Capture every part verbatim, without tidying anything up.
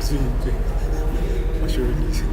Masih hidup. Masih hidup.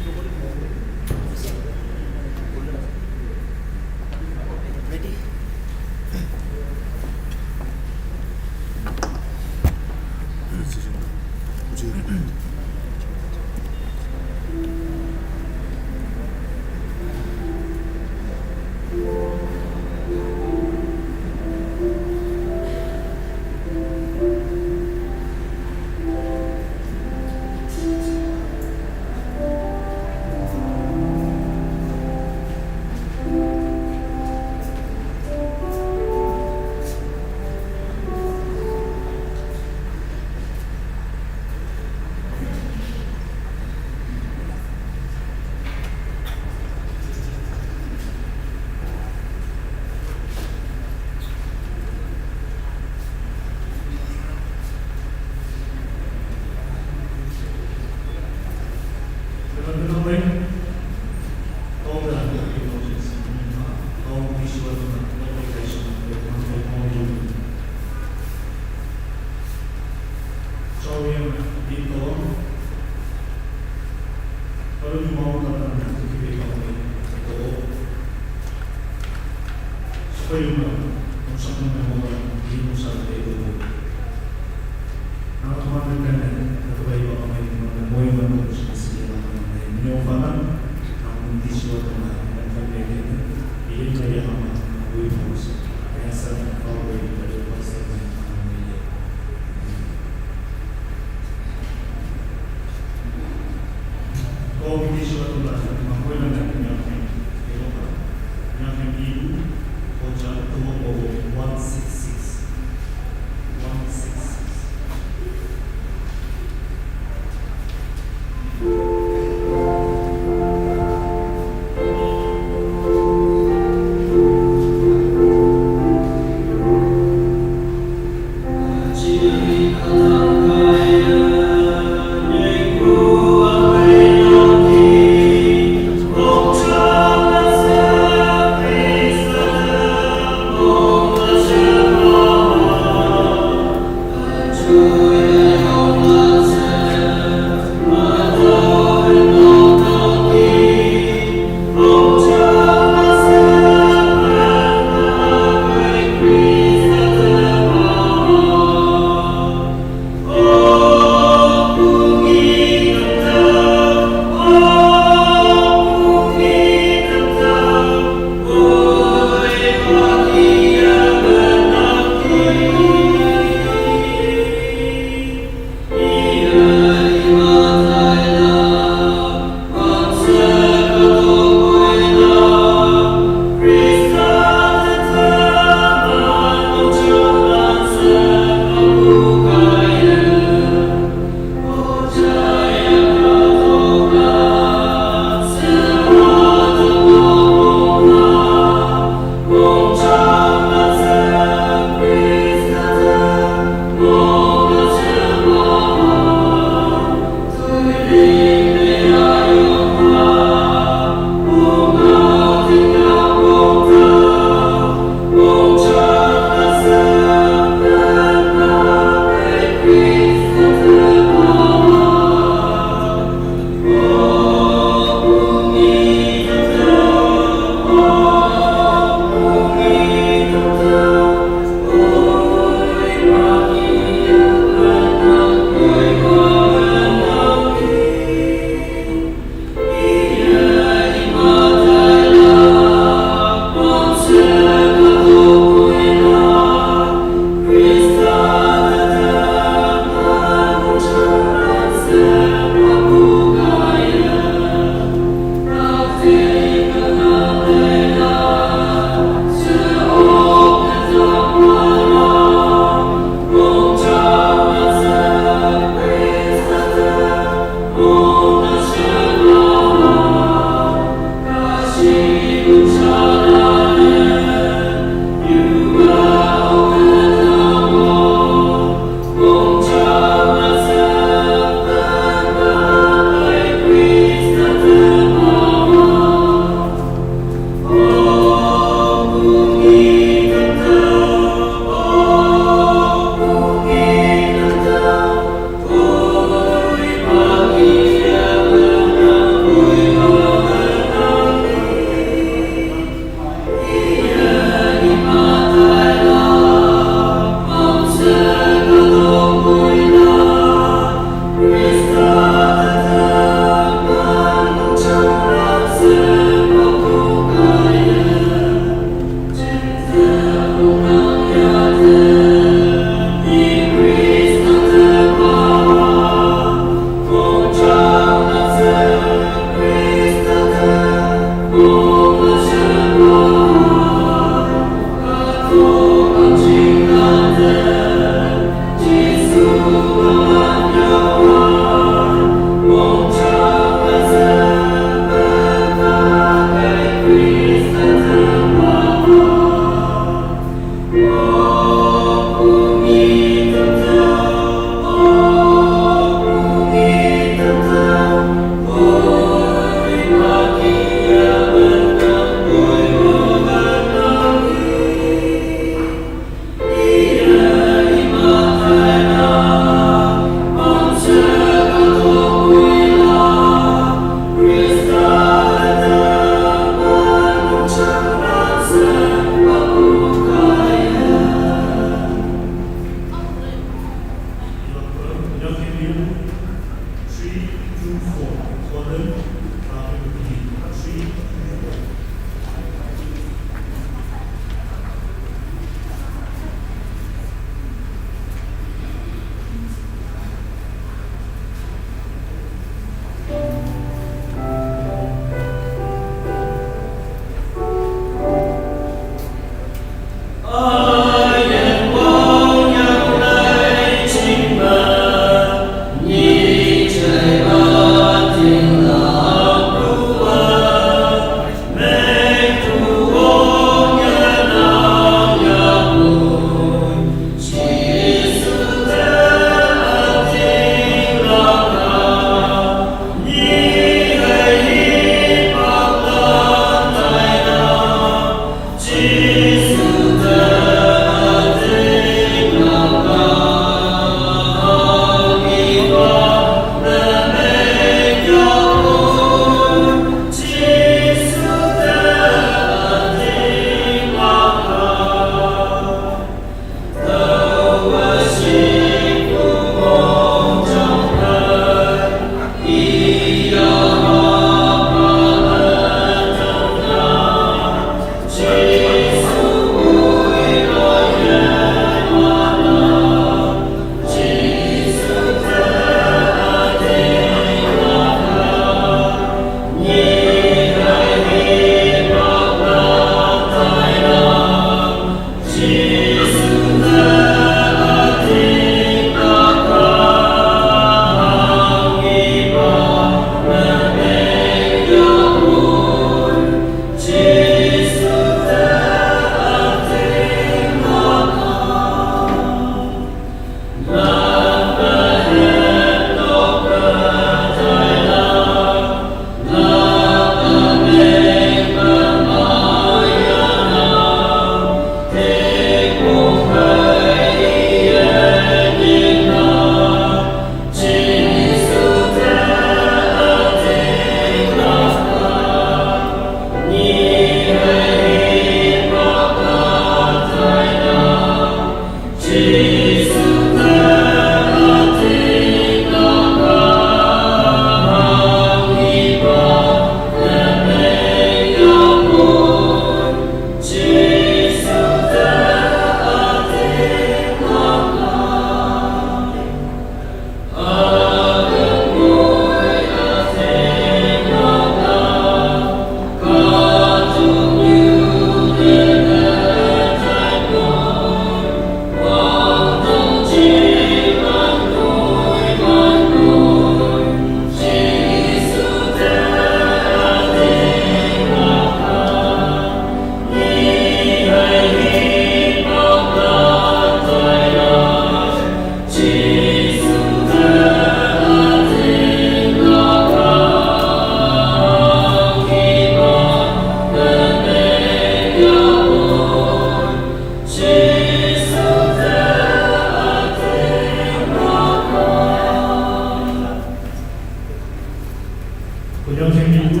Deuteronomy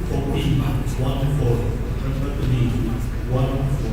fourteen, one four. Remember to me, one four.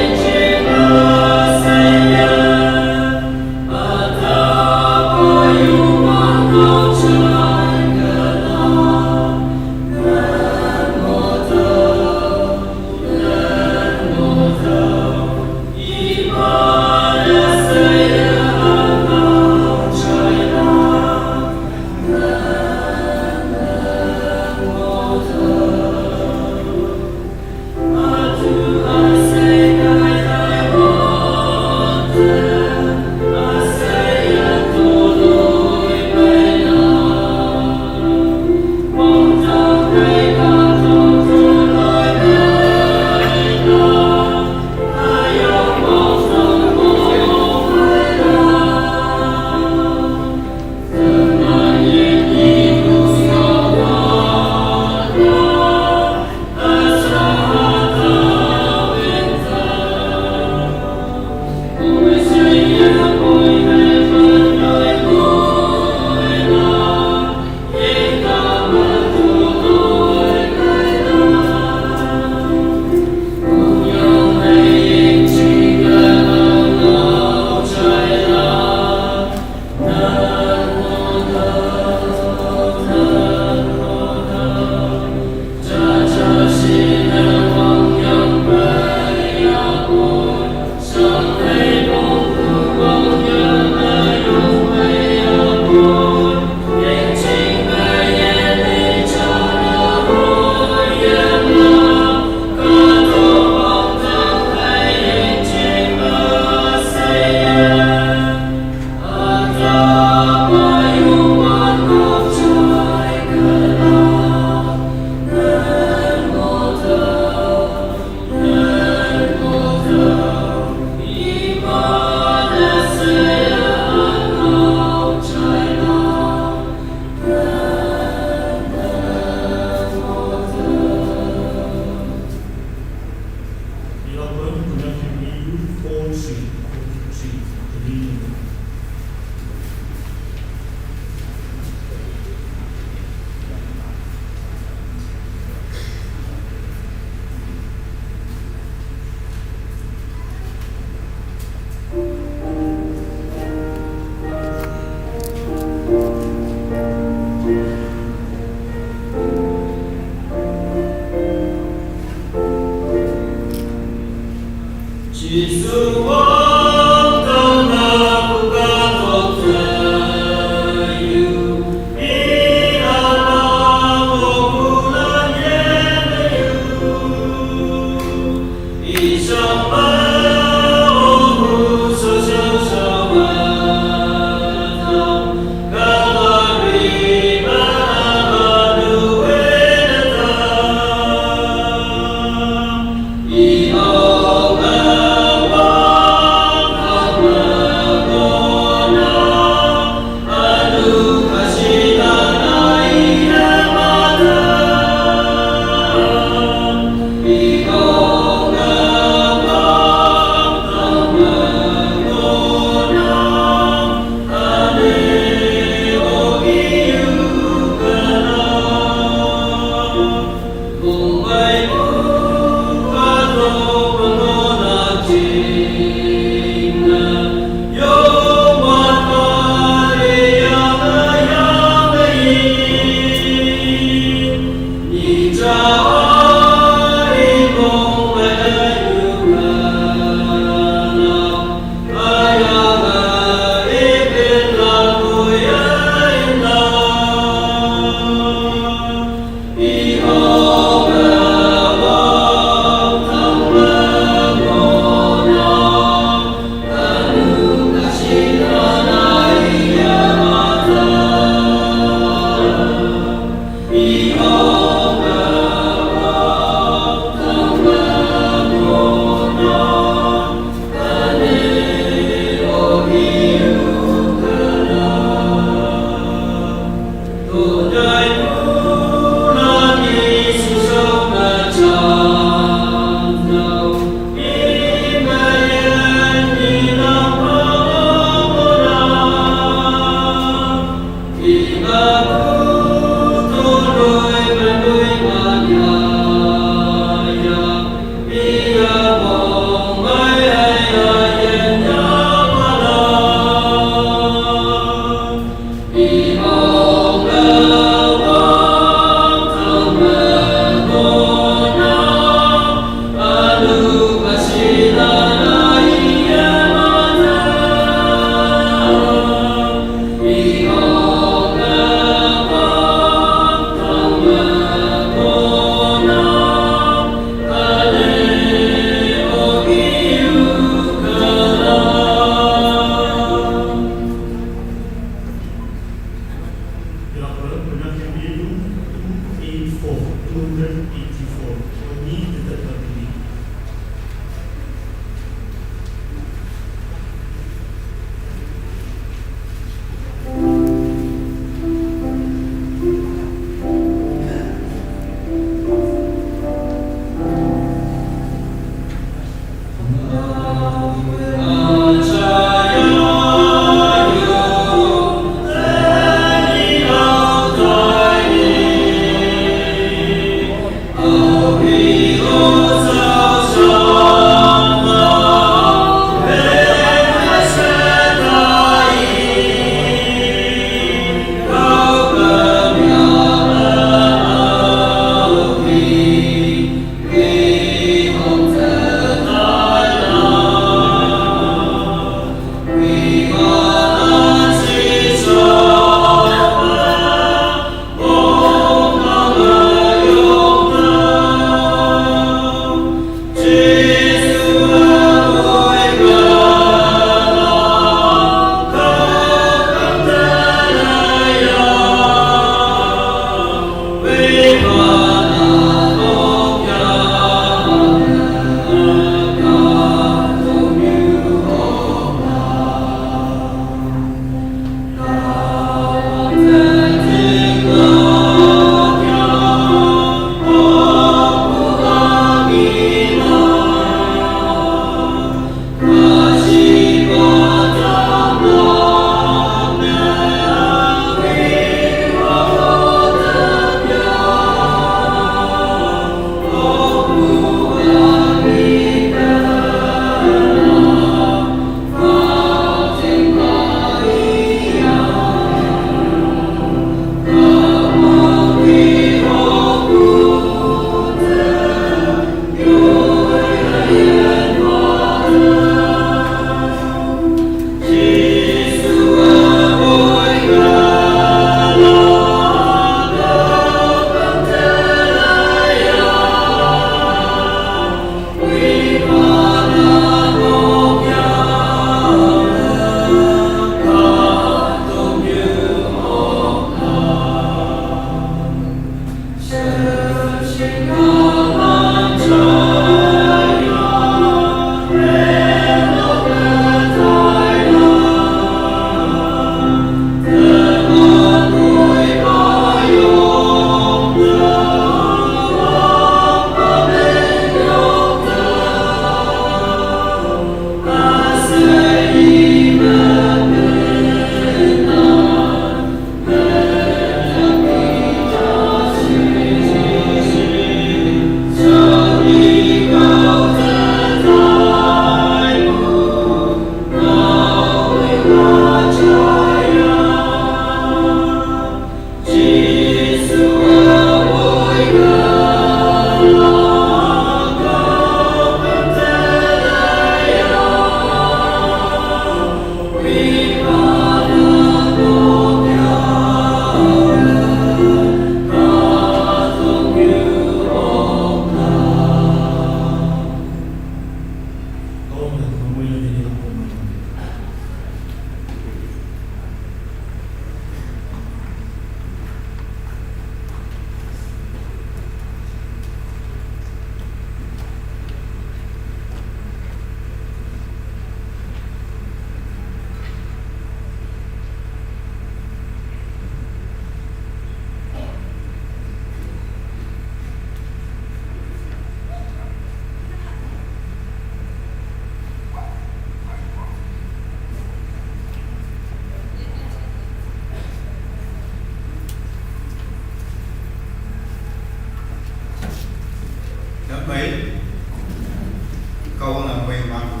Wei ma ku,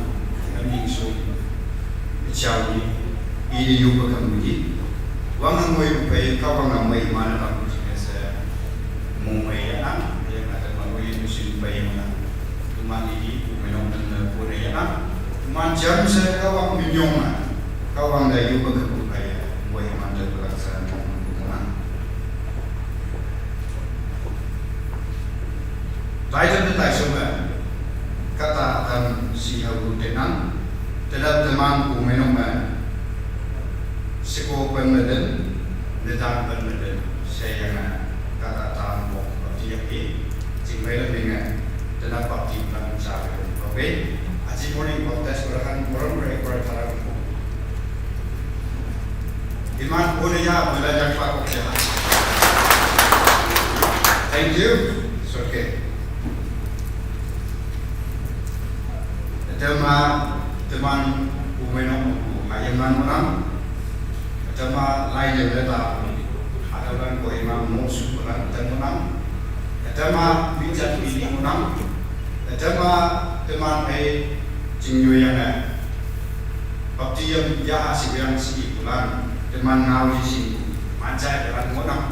ami su, chao ni, i di yu pa kam ni. Wang ang wei pa i ka wang ang wei ma na pa ku ji se, mo wei ya na, ya na ta ma wei nu sin pa i ma na. Tu ma ni di, ku me nong na ku ne ya na. Tu ma jam se ka wang mi nyong na, ka wang da yu pa kam ku pa ya, wei ma da ku la sa mo ku na. Title ni tai sum eh, kata tan si hau tenang, telah teman ku menung eh, siko pen meden, nedang pen meden, saya yang eh, kata tan bok bapti yang di, sing mai lem dengan, telah bapti pelan sa. Okay, aji morning baptis kurahan morning mereka para. Iman pune ya, mula jak pa kok ya. Thank you. It's okay. Tema, teman, umeno, ayaman menang. Tema, lain yang ada. Ada orang ko imam musuh orang teman. Tema, bijak ini menang. Tema, teman, eh, jingyo yang eh. Baptism ya ha si yang si bulan, teman ngau si si, mancai bulan ngonang.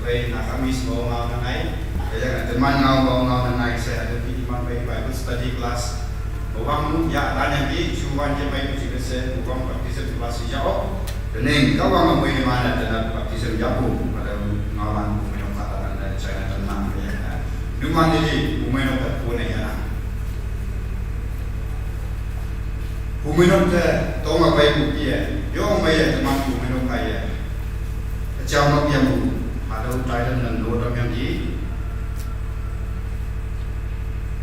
Bai na kami semua ngau nangai, kaya teman ngau ngau ngau nangai saya ada di iman bai Bible study class. Bawang mu ya ran yang di, cuan je bai mu sih kese, bawang baptism class ya oh. Tening, kau bang bai mana tenan baptism ya bu, pada ngawan bu minum kata dan China tenang ya. Duman ini, bu minum tak pun ya. Kuminok te tong a bai ku pia, yong mai ya teman kuminok kai ya. Chao nok ya mu, hado tai dan dan do tam yang di.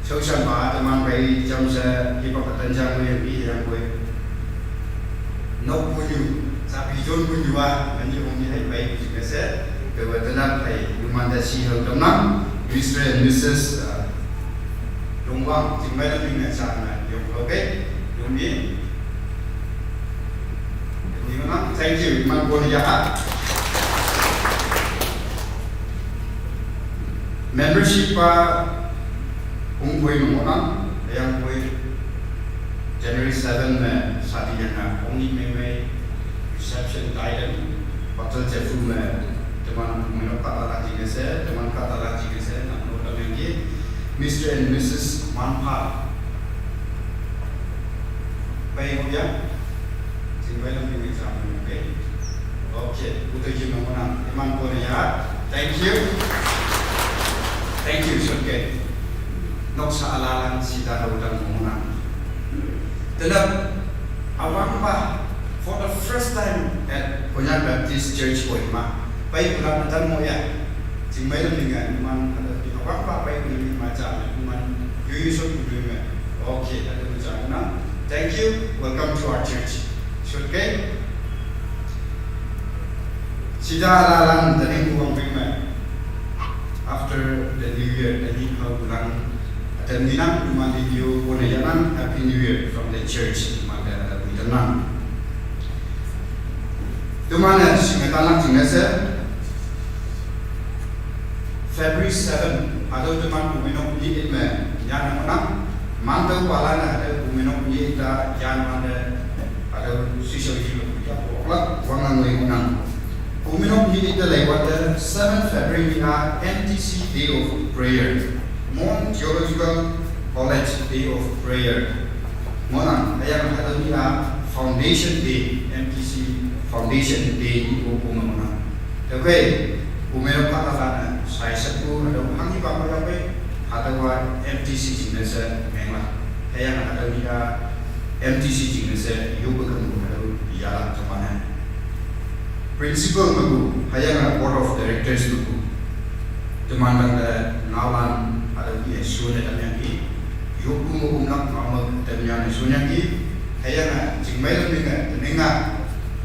Sau san ba teman bai jam sa ki pa katan jang yang di yang kue. Nok punyu, sa pi jon punyu a, kan ji hong di hai bai ku si kese, ke wa tenan bai, numan da si hau tam nang, Mister and Missus, uh, Dongwang, jingmai lam ning na chang na, yong lo ke, yong ni. Ni ma, thank you, man ko ya. Membership pa, ung koi no na, yang koi January seven me, sadi yang na, ung ni me me, reception diadem, bottle jefu me, teman me no kata la jingese, teman kata la jingese, na no la mengi, Mister and Missus Manpha. Bai mo ya? Sing bai lam ni sa mo bai. Okay, utai ji mo na. Iman ko ya. Thank you. Thank you, Shot Kei. Nok sa alalan sida do dang mo na. Telap awang ba for the first time at Konyak Baptist Church Kohima. Bai pulang dan mo ya. Jingmai lam ningan, man, ada di awak apa bai lam ningan macam, man, yuyu sot kudu me. Okay, ada macam na. Thank you. Welcome to our church. Shot Kei. Sida alalan tadi ku bang me. After the new year, tadi kau pulang. Ada minang, man di yu, kone jangan, Happy New Year from the church, man, ada minang. Tumana singatalang singasa February seven, ado teman kuminok ni itme, yan menang, mantau palana ado kuminok ni ita yan mande, ado sisau jilu ya poklak wangang lay menang. Kuminok ni ita lay wate seven February ni a M T C Day of Prayer, Mon Theological College Day of Prayer. Monang, ayang hadaw ni a Foundation Day, M T C Foundation Day ni o kuma monang. Takai, kumero kata lana, sai sapu hadaw hangi bako yape, hadaw a M T C jingnasa mengla. Ayang hadaw ni a M T C jingnasa yoga kamu hadaw yala kamana. Principal magu, hayang a board of directors magu. Temandang da ngawan ada ki sune tam yang ki. Yoku magu nak ngama tam yang sune yang ki. Hayang a jingmai lam ninga, ninga.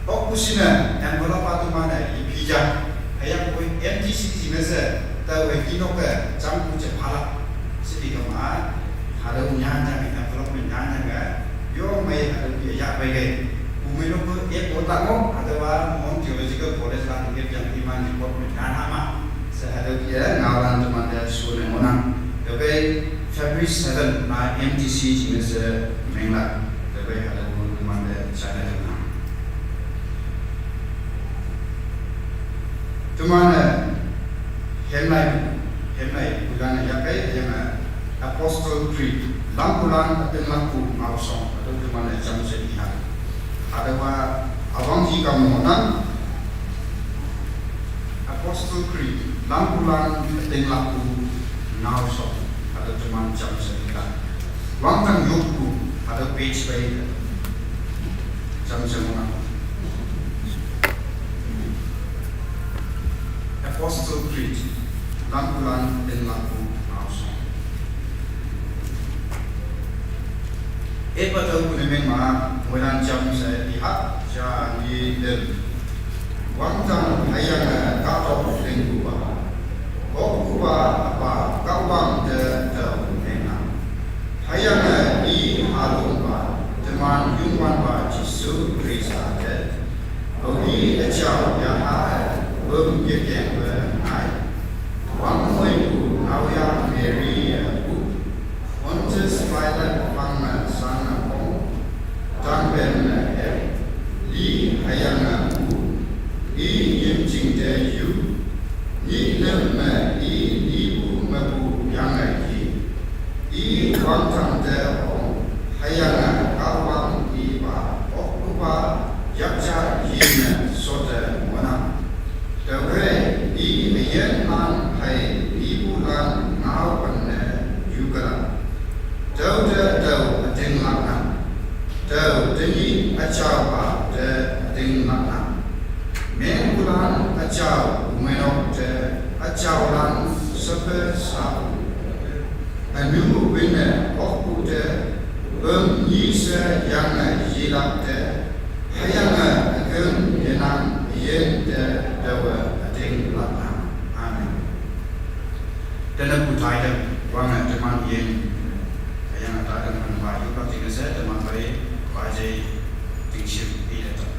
Oku sina yang bola patu mana ipija. Hayang koi M T C jingnasa, ta wai kinoka, jangku jepala. Sidi kama, hadaw nyan jang, envelope nyan jang, yo mai hadaw ki ya bai gai. Umai no ko e ko ta ngo, hadaw a Mon Theological College lan ngep jang iman ni kot me nyan ama. Sa hadaw ki ya, ngaw lan teman da sune monang. Yo bai, February seven na M T C jing se mengla, tebe hada bu teman de channel na. Teman, eh, hemlai, hemlai bulan ya kai yang, eh, Apostle Creed. Lam bulan ating laku mau song, atau teman, eh, jam se iha. Ada wa awang ji kamu nan, Apostle Creed, lam bulan ating laku mau song, atau teman jam se iha. Wang tang yuk ku, ada page bai, jam se mona. Apostle Creed, lam bulan ating laku mau song. E patau ku ne meng ma, mulan jam se iha, ja ni dem. Wang tang hayang, eh, ka tok ding ku ba. Kok ku ba apa, ka wang de de meng na. Hayang, eh, i halung ba, teman yung wan ba Jisu Krista de. Au i ajaw ya ha, bum ye keng ba ngai. Wang mui ku, nau ya Mary, eh, ku. Pontius Pilate pang na sang na pong, tang ben na he, li hayang na u, i yim jing de yu, ni lem me i ni bu me bu yang na yi, i wang tang de ong, hayang na ka wang i ba, ok bu ba, yak ja yi na so de mo na. Tau hei, i ayen an hei, i bulan ngau pan ne yu ka la. Tau te tau ating lak na. Tau te ni ajaw ba te ating lak na. Meng bulan ajaw, umenok te ajaw lan sepe sapu. Anu wine ok ku te, bem ni se yang yilak te, Hayang a agang yenang yen de dawa ating lakna. Amen. Dana ku taidam wang a teman yen. Hayang a taidam kan ba yu ka ting se teman bai ba jai ting shim i da tana.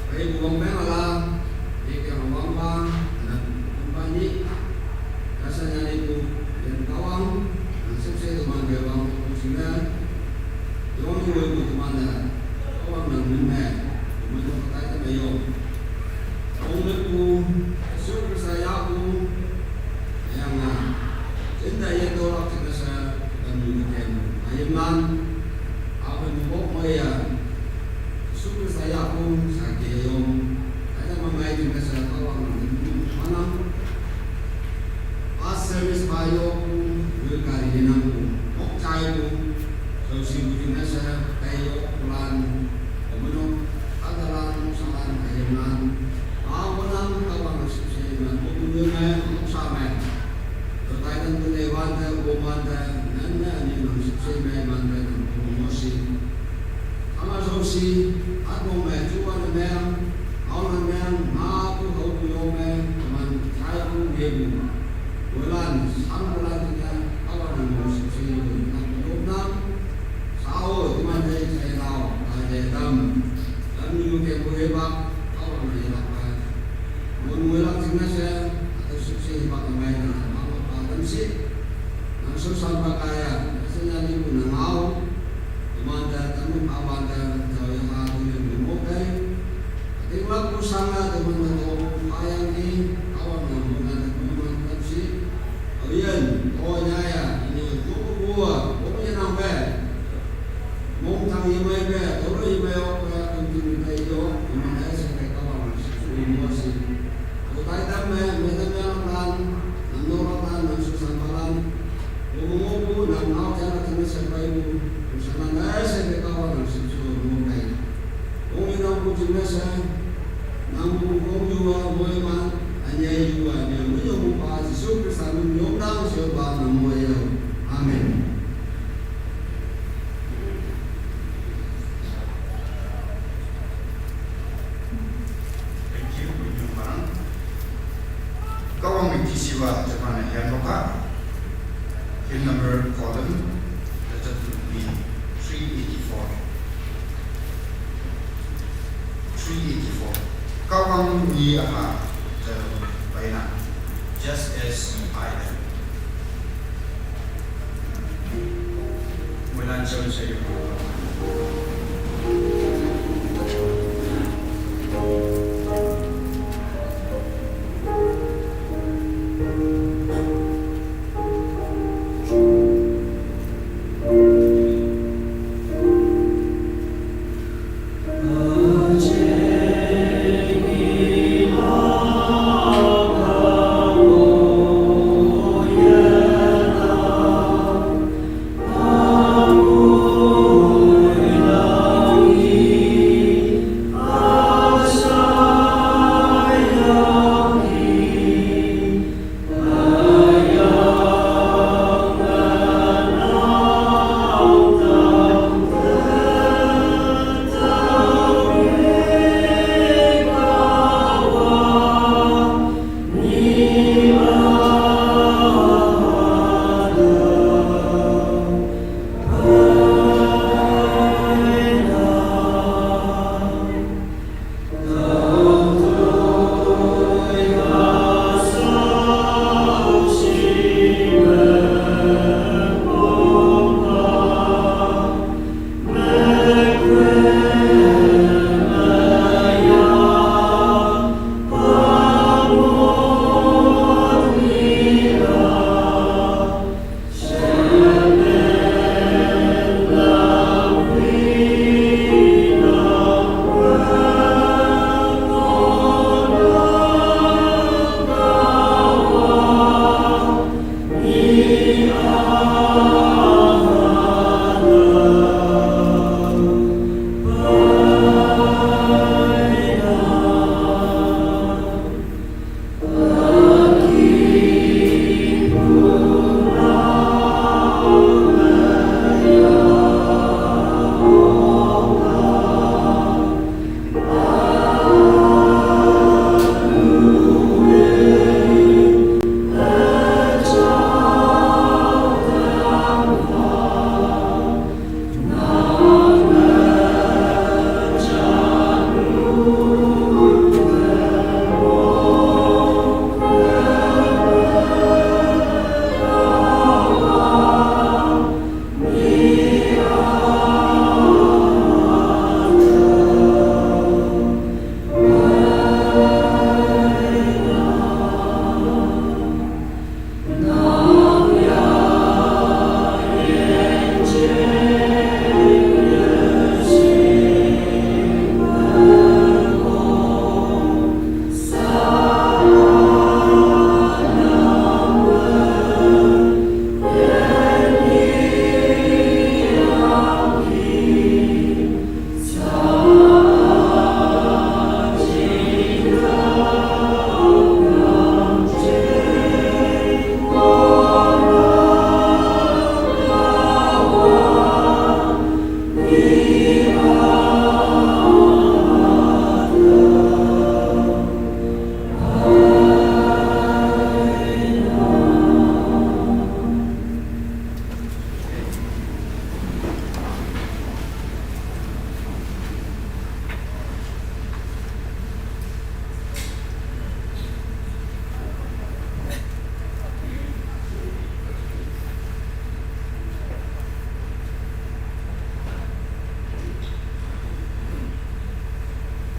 Bai buang beng ala, ye ke buang ba, na kumpa ni, rasa nyani ku, yen kawang, na sukse teman ke wang ku sina, yong ni wei ku teman na, kawang na min me, ku min ku katai ta me yong. Kong me ku, su ku sa ya ku, yang na, cinta ye tolak cinta sa, dan mu ke, ayam nan, apa ni bok mo ya, Yesu Krista ya kum sa ke yom. Ada mangai jing sa ka wang ni manam. Pas service ba yo kum, yu kari ni nam kum. Mok chai kum. So si bu jing sa kai yo kulan. Komuno katalan salan kayeman. Awalan ka wang si si man. Komuno ngai mok sa man. Totainan tunai wante, wante, nanya ni nang sipse mai wante nang kumosi. Ama sosi, at mong mai chuwa na meng, au na meng, ma tu hau tu yo meng, man chai tu ye bu. Bulan, sang bulan tu nya, awa nang mo sipse bu, nang tu nam, sao, tu man jai sai lao, ta jai dam. Dam ni mu ke bu ye bak, awa nang ye bak ba. Mun muilak jing na se, atau sukse bak amai na, mama pa dam si. Nang so san pa kaya, se na ni bu na ngau. Teman da, teman pa ban da, jauh yang ha, tu yang bu mo kai. Ating lak bu sang na, teman da to, pa yang ni, kawan na bu na, teman dam si. Awian, oh nyaya, ini, bu bu bu, bu bu nang pe. Mong tang yemai pe, tolo yemai ok pe, kunjung pe yo, yemai ai se pe kawang, su yemai si. Ko tai tam me, me tam me lang tan, nam no lang tan, nam su san pa lang. Ko mo mo ku, nam nau jan la tan se pai ku, ko san lang ai se pe kawang, nam su su mo kai. Mong yemai ku jing me se, Nang ong yu a, moi ma, anyai yu a, nya mu yong pa, Jisu Krista min yong nang sio pa, nang mo yo. Amen. Thank you, Bishop Parang. Kawang mi tisiwa, Japan, Hian Boka. Hian number column, letter to me, three eighty-four. Three eighty-four. Kawang mi aha, the Baina. Just as I am. Mulan Chom Sayo.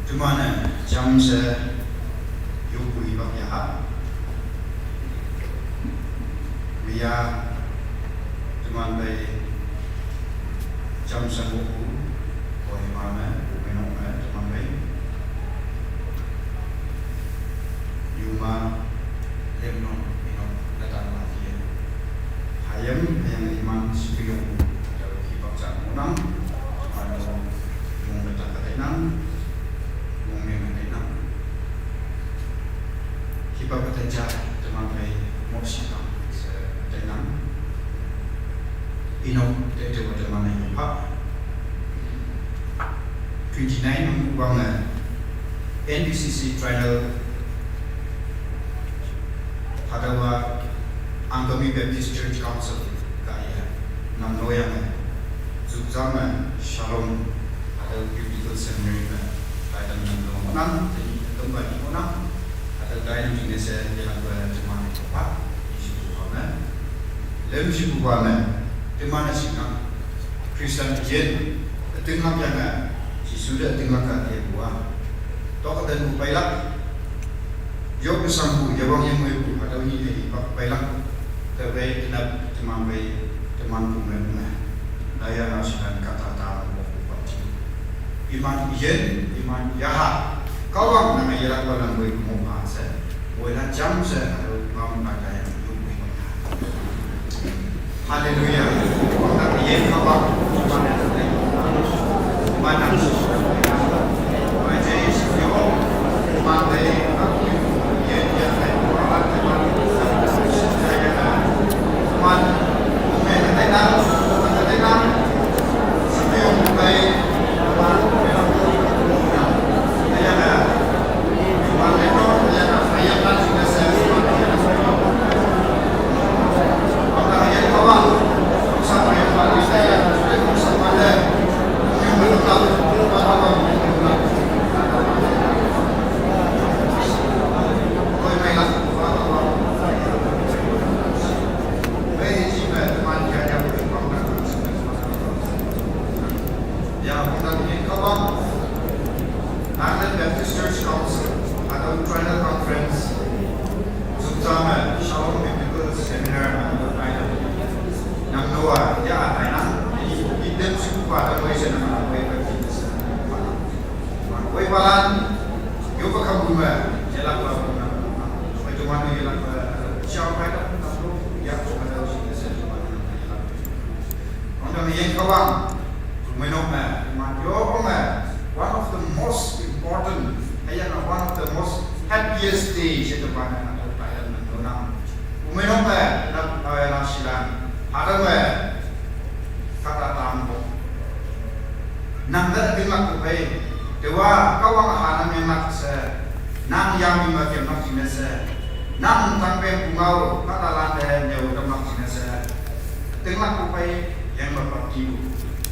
Tumane jamse yupui bak yaha. Mia tuman bai jamse buku. Koi mane, bumi nong me, tuman bai. Yuma, lem nong, minong, datang ma kie. Hayam, hayam iman, sipiyong, jauh kipak cak munang, anu, mung datang katinang, mung meng katinang. Inok tete wajamana yopa. Twenty-nine nung wange N B C C Trinal hadawa Angami Baptist Church Council kaya namno yange Zukzame Shalom hadawa Biblical Seminary me kaya namno nang teni temba ni nang hadawa dai ni ne se yalang ba jama ne yopa. Isi yopa me Lem shi kuba me, teman-e shinang, Christian yen, ütinglak yange, Jesu te ütinglak ka te kuba. Tok den bu pailak, yok kesang bu, yawang yang mui bu, atau ni te ipak pailak, te wei tenap teman wei, teman bu me bu me. Daya na shinang kata ta bu bu bu. Iman yen, iman yaha. Kawang nang yelak balang bui kumo pa se. Bui na jam se aru ngam na kaya. Haleluya. Kawang nang yen kawang. Iman na. Iman na. Iman na. Nagaland Baptist Church Council, atau Trinal Conference, Zukzame Shalom Biblical Seminar, atau Trinal. Nang noa, ya, Trinal. Idem suku pada koi senang, koi palan. Yopa kamu me, yelak ba kamu na. Koi cuma yelak ba, siapa itu? Ya, cuma ada usia sen cuma yelak. Nong dang yen kawang, menok me, man yo me, one of the most important, ayana one of the most happiest day, situ mana na Thailand menonang. Menok me, na, na silan, ada me, kata tambo. Nang da tingmak ku bai. Dewa kawang hana me mak se. Nang yang mi ma kem mak jine se. Nang tang pe ku ngau kata lan de nyau kem mak jine se. Tingmak ku bai yang ma pap ki bu.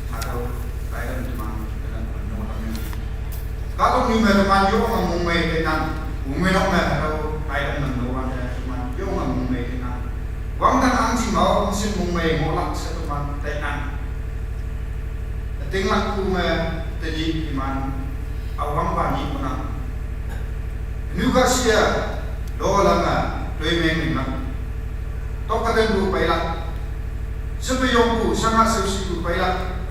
Hatau bai kan tumang kan no tang ni. Katung ni me teman yo ma mung mai ke nang. Mung mai nok me hatau bai kan no wan de teman yo ma mung mai ke nang. Wang kan ang ji mau sin mung mai ngolak se teman te nang. Tinglak ku me teni iman awang bani kunang. Nuka sia lo lama doi meng meng. Tok kaden bu pailak. Sepe yong bu sanga seusi bu pailak.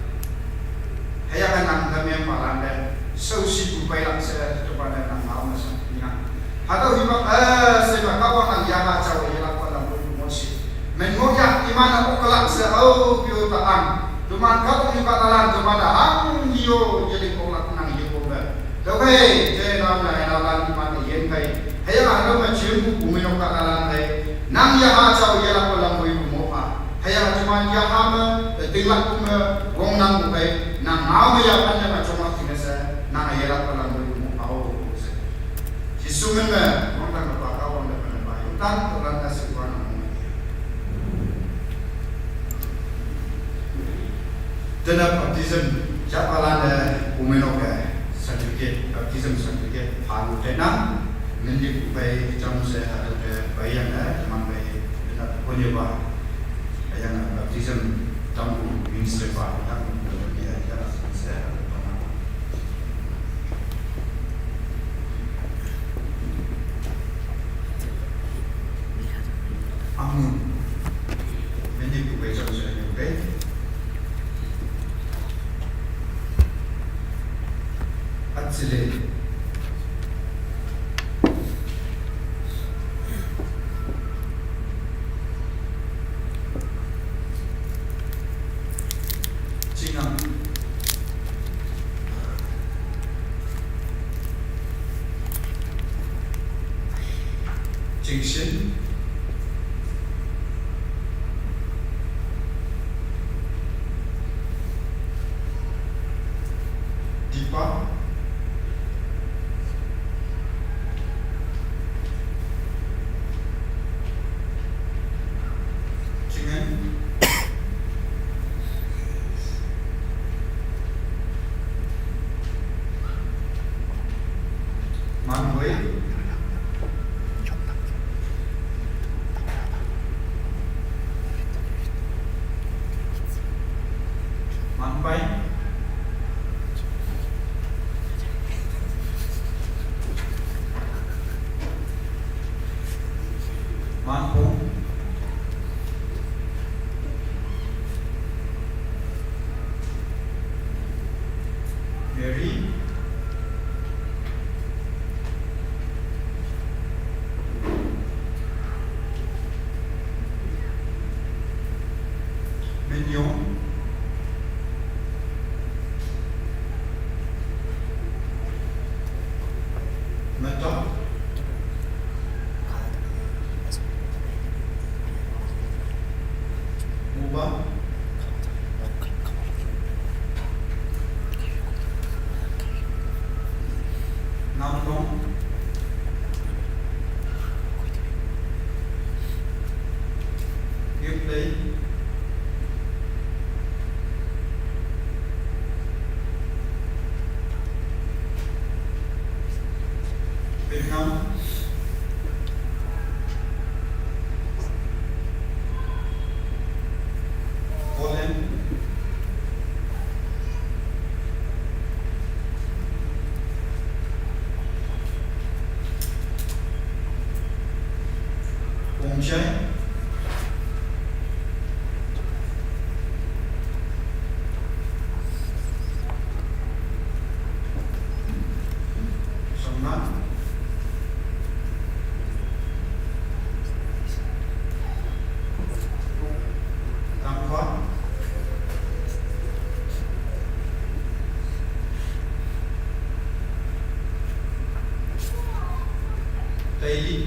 Haya kanang damiang palande seusi bu pailak se kepada nang mau masa minang. Hatau himak, eh, sema kawang nang yama cawe yelak pada bu mosi. Mengoyak imana okalak se au pio taang. Teman kawang ni patalan teman hang dio jadi okalak nang dio kombe. Tawai, jai nam na ena lan imana yen kai. Haya ando ma chimbu bumi no katalan kai. Nang yaha cawe yelak pada bu mopa. Haya teman yaha me, tilak kume, wong nang bu kai. Nang mau me yapan ya ma choma kinese, nang yelak pada bu mopa o. Jisu men me, wang tang pa ka, wang tang pa. Tang tulan na sikwa na mo. Tena baptism, ja palan de umeno ke certificate, baptism certificate, palu tena, ngendi kupai jam se ada ke bayang eh, teman bai, tena punya ba, bayang eh, baptism, tampu ministry ba, tampu dia, dia se ada. Amun. Mende ku bai jam sura ni bai. Atsile. Chingang. Jingshin. Nyong. Meta. Muba. Namnong. Yuplei. Vietnam. Poland. Pungchai. Sangna. Tangkhwa. Teili.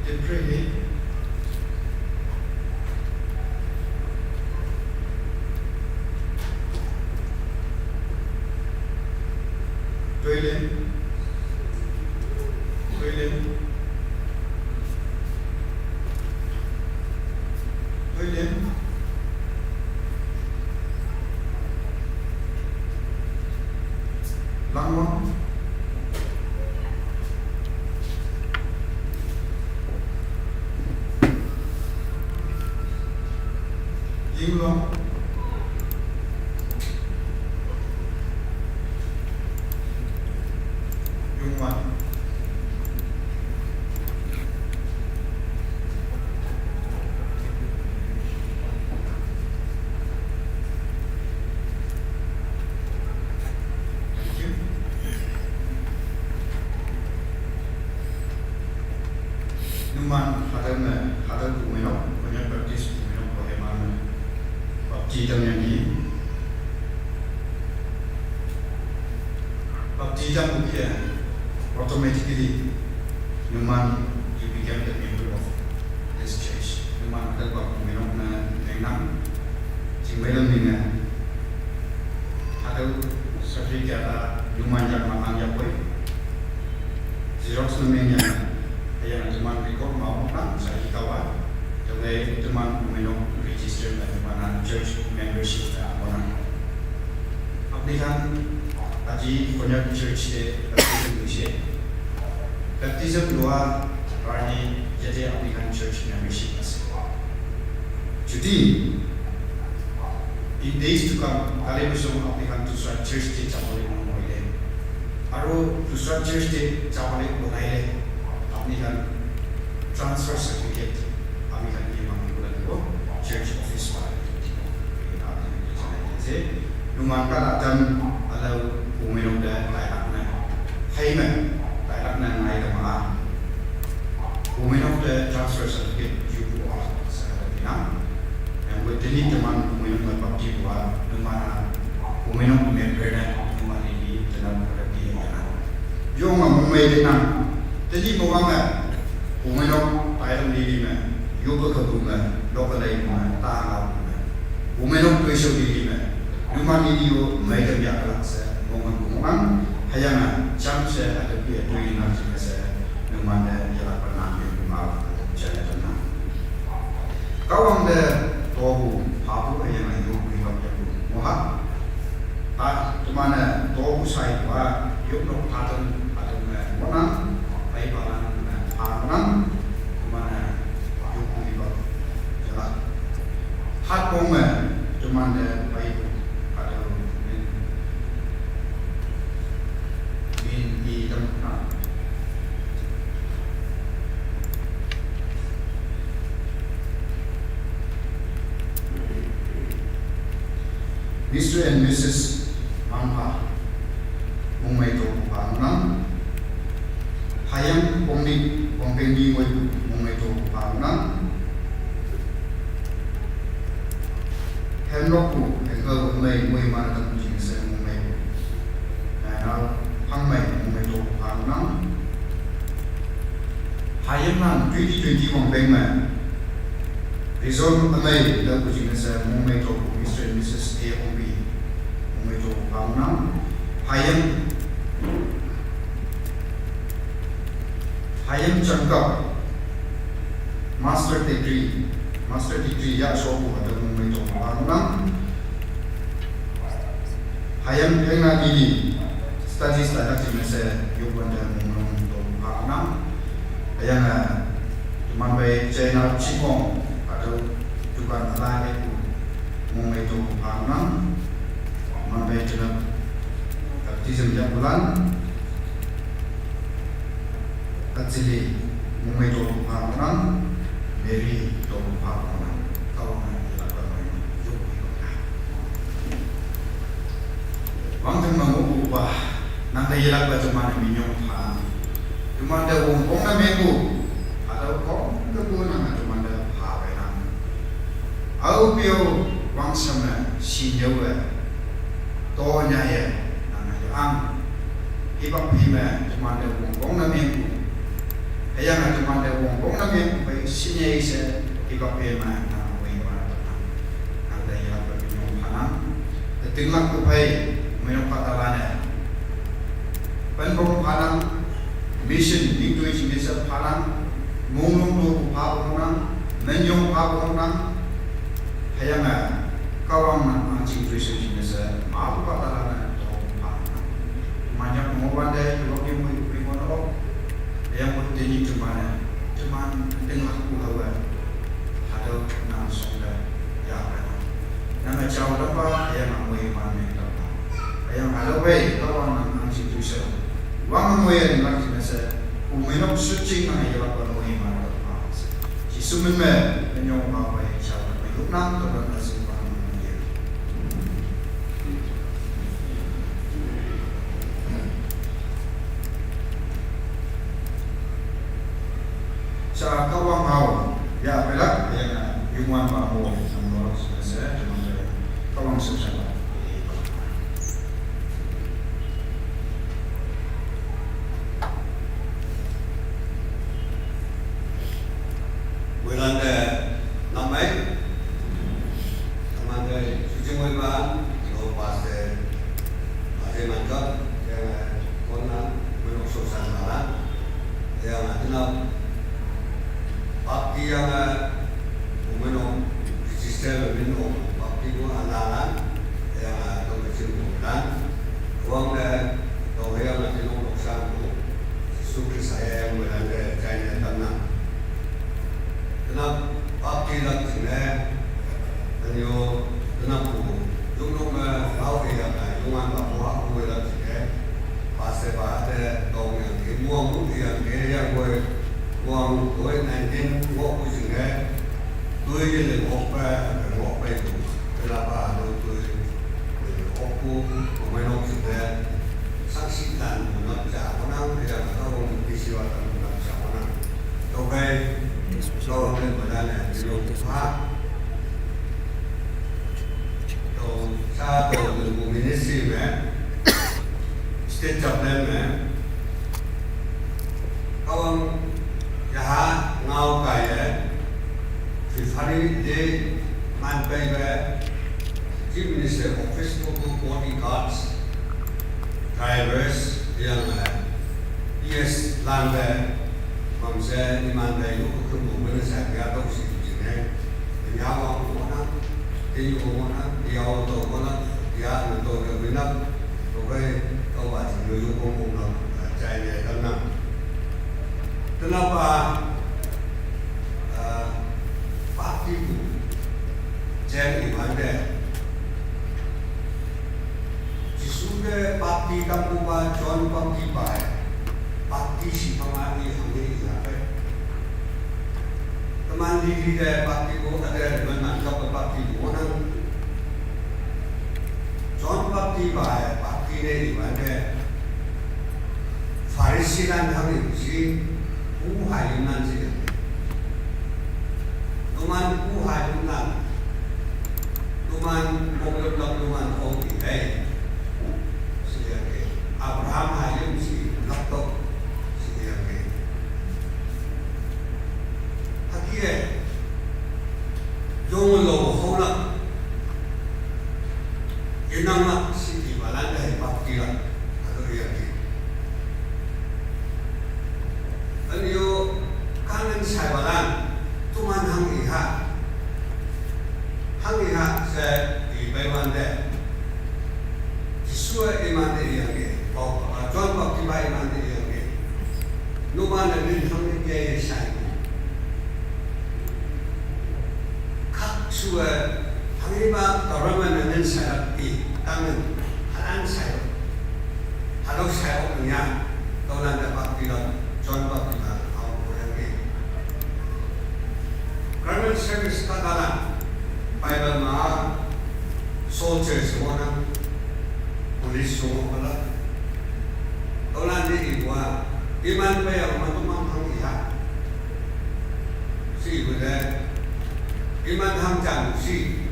Teprehe. Toile. Toile. Toile. Langwang. Yinglong. Yungwan. Thank you. Numan hadal me, hadal bumino, punya Baptist bumino, Kohima me. Baptist dang yang di. Baptism ukia automatically numan you became the member of this church. Numan hadal bumino na mengnang. Jingwelong ninga. Hadal certificate numan yak matang yak koi. Xerox na meng ya, aya na teman record mau na sa ikawa, teman teman umeno register na teman church membership na mona. Apni khan aji Konyak church te baptism hoise. Baptism loa karne yate apni khan church membership ase. Jodi in days to come, kali bosor apni khan dusra church te jabole mon hoile, aru dusra church te jabole olaile, apni khan transfer certificate apni khan ke mangibo lagibo, church office para ke dibo. Apni khan ke janai di ase. Numan khan atam alau umenok da lailak na. Hai me, lailak na ngai da ma. Umenok da transfer certificate yubu ola sa da dina. Yang gue tini teman umenok me bapti bua, numan a umenok me breda, numan ini teman berarti yang kena. Yo ma mumai dina, tini mo ma me, umenok payam dili me, yubu kabu me, lokalai me, taha me. Umenok tuiso dili me, numan ini yo mai dem ya kalak se, mo ma mo ma, hayana, cham se, ada pia tuina se, numan de ya la panam de, numan jaya tanam. Kawang de tobu hapu aya na yuk ri bak yaku moha. Ta tumana tobu sai wa yuk nok patun patun na monang, pai palang na pa monang, tumana yuk ri bak yala. Hat kong me tumana pai patun min, min i dam na. Mister and Missus Mangpha, mungmai to pangnang, ha Hayam Pongni, Pongpengni Ngoipu, mongmei topu pha nang. Hemrokpu, Hengkau Mei Ngoi mana tapu jing se mongmei. Nana, Hangmei, mongmei topu pha nang. Hayam nang twenty twenty Wangpeng me. Result amei tapu jing se mongmei topu Mister and Missus A Ongpi, mongmei topu pha nang. Hayam Hayam Changkap, master degree, master degree ya shopu ada mongmei topu pha nang. Hayam Pengna Didi, studies tadak jing se yuk wanda mongmei topu pha nang. Hayam, eh, teman bai China Chikong, atau dukan ala itu mongmei topu pha nang. Teman bai China baptism ya bulan. Achili, mongmei topu pha nang, Mary topu pha nang, kau nang ilak ba mai yuk ikot na. Wang teng mangu upa, nang da ilak ba teman minyong pha. Teman da wong kong na mengku, atau kong ke bu nang teman da pha bai nang. Au piu wang sama si nyau eh, to nyai eh, nang da ang. Hipak phi me teman da wong kong na mengku. Hayam na teman da wong kong na mengku bai sinyai se hipak phi me nang wei ma da nang. Nang da ya ba minyong pha nang. Te tinglak ku bai minyong pha ta la ne. Pen bong pha nang. Mission ning tui jing se pha nang. Mong long lo ku pha bong nang. Men yong pha bong nang. Hayam na kawang nang ang jing tui se jing se ma ku pha ta la ne to pha nang. Manyak mo wan de, yu wak yu mo yu mo no. Yang mo tini teman, teman tengah ku hawa. Hadau nang song da, ya ba. Nang a jauh da ba, yang nang mo iman ne da ba. Yang hadau bai, kawang nang ang jing tui se. Wang mo yang nang jing se, u me nok searching nang ya ba mo iman da ba. Jisu men me, men yong ba bai, jauh da bai, yuk nang, to da nang sing ba nang ye. Sa kawang hau, ya, belak, ya, na, yungwan ba mo, sa mo, sa, sa, sa, kawang sa, sa, ba. Bulan de, namai, Teman dei, suci moi ban, lo paste, paste manjot, yang, eh, kona, menok sosan balan, yang, eh, tenap, bapti yang, eh, menok, register menok, bapti ko alalan, yang, eh, to kecil bulan, uang de, to yang, eh, tenok loksan ko, Jisu Krista yang bulan de, jai ne tanam. Tenap bapti lak jing le, anyo, tenap ku, yung nung me, hau ke yang kai, yung an ba ku hau ke lak jing le, paste ba de, tong yang ke, muang mu yang ke, yang koi, muang koi nineteen, ngok ku jing le, tui ye le ngok pa, ngok pa tu, tenap ba lo tui, ngok ku, ngok mai nok jing le, saksi tan, ngok cha, ngok nang, yang kau ngok di siwa tan, ngok cha, ngok nang. Tokai, kau ambil badan yang jiluk ha. Kau sa kau ambil ministry me, state chaplain me. Kau ang yaha ngau kai eh, February de man kai be, Chief Minister Office ko bodyguards, drivers, yang, eh, P S lang be, mam se iman be, yu kum bu men sa ya tok si tu jing eh. Ya wa ko na, ke yu ko na, ya wa to ko na, ya na to ke win na, to ke, to ba jing yu ko ko na, jai ne tan na. Tenap ba, eh, bapti ku, jeng iman de. Jisu de bapti tam ku ba John bapti ba, bapti si pama ni hang ni ya pe. Teman di di de bapti ku ada men nangkap bapti ku nang. John bapti ba, bapti de iman de. Faris Sinan hangin si, pu hai nan si. Numan pu hai nan. Numan mong lok lok numan ong i hai. Si yang ke. Abraham hai si lok tok. Si yang ke. Haki eh. Yong lo ho na. Inang na si i balan dai bapti la. Ato yang ke. Anyo kangen sai balan. Tuman hang i ha. Hang i ha se i bai wan de. Jisu iman de yang ke. Pau, ah, John Baptist iman de yang ke. Numan na nin hang ni ke sai. Kak sua, hangi ba government na nin sai lak i, tangan, halan sai lak. Halo sai lak niya, tau nan da bak pilak, John bak pilak, au ko yang ni. Government service ka kalan, Bible ma, soldiers mo na, police mo pala. Tau nan di i bua, iman pa yang ma tumang hang i ha. Si bule, iman ham jan si,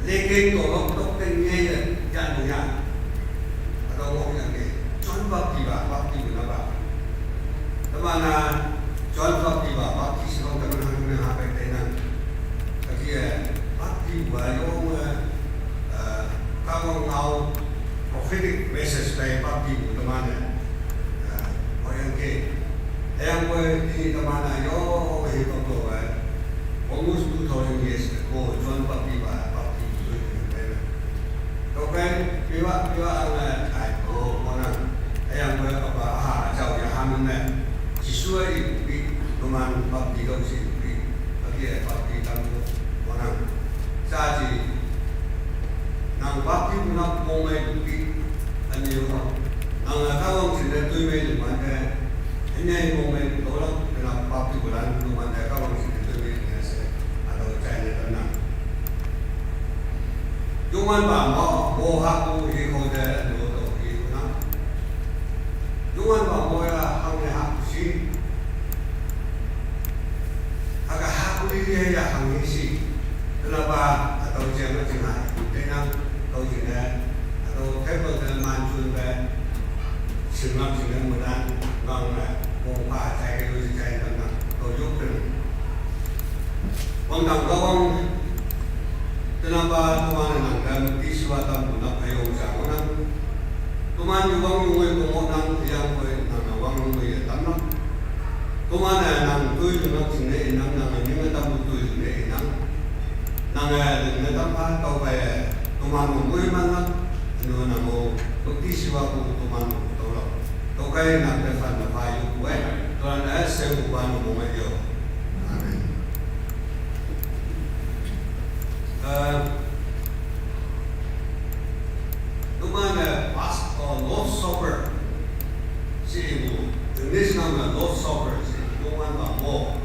leken tolok tok ten nye ye, jan nye. Atau ngok yang ke, John Baptist ba, Baptist bula ba. Temana, John Baptist ba, Baptist bang teman ham ne ha pe tenang. Kaki eh, Baptist ba, yong eh, eh, kawang ngau, prophetic message pe Baptist bu temana. Eh, ko yang ke, Yang ko ini teman ayo, ko ini ko ko eh. Almost two thousand years ago, John Baptist ba, Baptist ba, ba. To kai, piwa, piwa ang eh, ai ko, ko nang. Yang ko apa, aha, jauh ya, ham ne. Jisu eh, ibu pi, numan Baptist dong si ibu pi. Tapi eh, Baptist tam ko, ko nang. Sa ji, nang Baptist nang ko mai ibu pi. Ani yo, nang eh, kawang si ne, tui mai ibu man eh. Hanya yang mau main tolak kena papi bulan belum ada kawan sini tu ni saya atau China tenang. Jungan ba mo mo ha ku hi ko de lo to hi ku na. Jungan ba mo ya hang ne ha ku si. Aga ha ku li ya hang hi si. Kenapa atau jangan jangan tenang atau jangan atau table dengan manjun be. Singam singam mudan ngam na kong pa chai ke lu chai ngam na to yuk pin. Wang dang ka wang tenang ba tuman nang dan ti siwa tam na payong sa wang nang. Tuman yu wang yu ngoi kong wang nang yang koi nang na wang yu ngoi tam nang. Tuman nang tui yu nang sing ne nang nang ni nang tam tui yu ne nang. Nang eh nang tam pa tau pa eh tuman ngoi man nang. Anu nang mo ti siwa ku tuman tau lo. Tokai na pe fan na pa yu kue. Tuan eh se ku pa no mo me yo. Amen. Eh, tuman eh pas, oh, Lord's Supper. Si ibu, English nama Lord's Supper. Si tuman ba mo.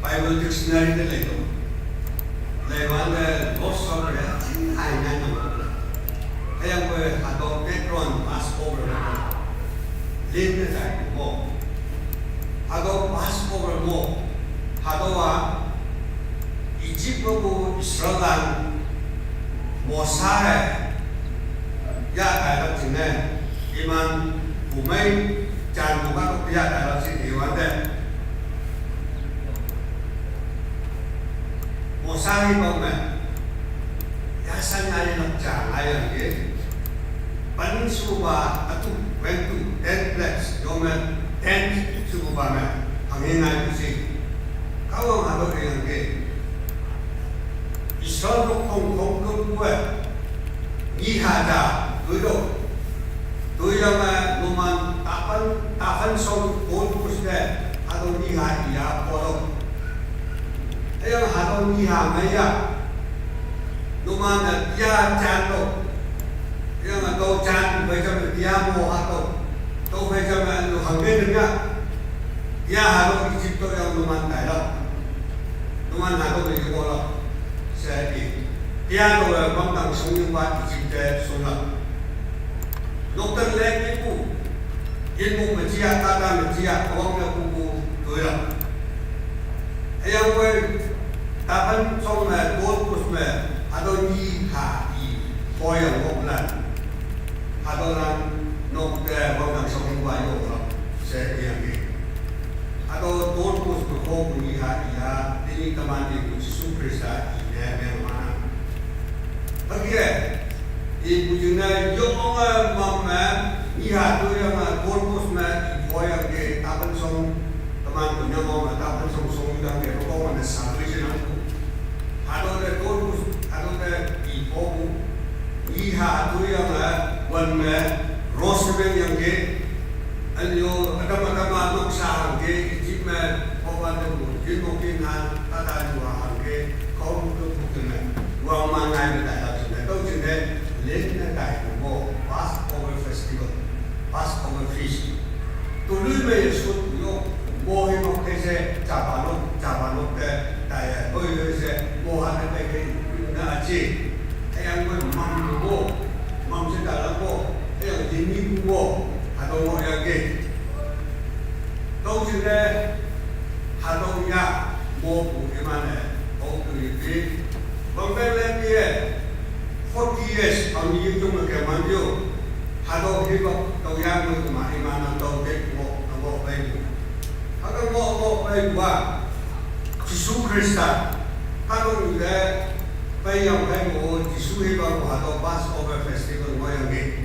Bible dictionary te le to. Laiwan de Lord's Supper ya, ting hai nai na ma. Kaya ko eh, hato Patron Passover na. Lim na jai mo. Hato Passover mo. Hato wa Egypt mo Israel lang Mosa eh. Ya kai la ting ne. Iman umai jan buka ko ya kai la ting iwan de. Mosa hi bang me. Ya san ya ni lak jang ai yang ye. Pan suba atu, went to ten plagues, yo me ten suba me. Ang ye ngai ku si. Kawang ha lo ke yang ke. Israel ko kong kong kong kue. Ni ha ja, tu yo. Tui yang eh, numan tapan, tapan song pun pus de, atau ni ha iya polo. Ayang atau ni ha maya. Numan eh, iya jan lo. Yang atau jan, bai jam dia mo atau. Tau bai jam anu hangge denga. Dia atau Egypt to yang numan tai lo. Numan atau ni polo. Sa i. Dia to bang tang sung yung ba Egypt te sung la. Noktan lek ipu. Yinmuk me jia, tata me jia, awang ne pupu tuila. Hüyangpoi, tapan song me, gold coast me, hatüo nyi ha i, poyang woklan. Hatüolan, nok te, wangdang shong wa yo, she iyangki. Hatüo gold coast me hopu nyi ha i ha, tenyih teman ipu Jesu Khrista i ne meng manang. Hüke, ipu jingne yonge mamme, nyi ha toyange gold coast me i poyangki, tapan song, teman punya mong me, tapan song song yangki, rokong me salvation angpu. Hatüo te gold coast, hatüo te i popu. Nyi ha toyange, wan me, rose me yangki, Ünyo, ütam ütam-a noksa hangke, Egypt me, Hoban te pu, yinmok yinha, tata yuwa hangke, kaopu te pu tene, wang ma ngai me tailak jingne, tüo jingne, lin ne taipu mo, Passover festival, Passover feast. Tului me Yesu yo, mo he nok te she, japa nok, japa nok te, taiye, hoi hoi she, mo ha ne pei ke, na aji, hüyangpoi mam mo, mam she tailak mo, hüyang yinmi mo, hatüo mo yangki. Tüo jingne, hatüo ya, mopu iman-e, opu ipi. Wangpeng le pie, forty years, ami yingjong me keman yo. Hatüo hipak, tüo ya me kema iman-e tüo te mo, mo pei mo. Hatüo mo, mo pei wa. Jesu Khrista, hatüo le, pei yang pei mo, Jesu hipak mo, hatüo Passover festival mo yangki.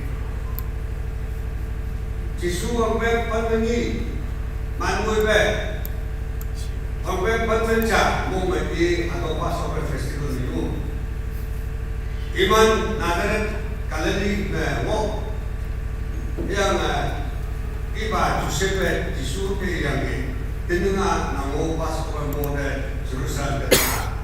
Jesu wangpeng pen me nyi, man ngoi pe. Wangpeng pen me ja, mong me i, hatüo Passover festival me yo. Iman Nazareth, Galilee me ngoh. Hüyange, ipa Joseph-e Jesu te yangki, tening-a nang-o Passover mo te Jerusalem te ta.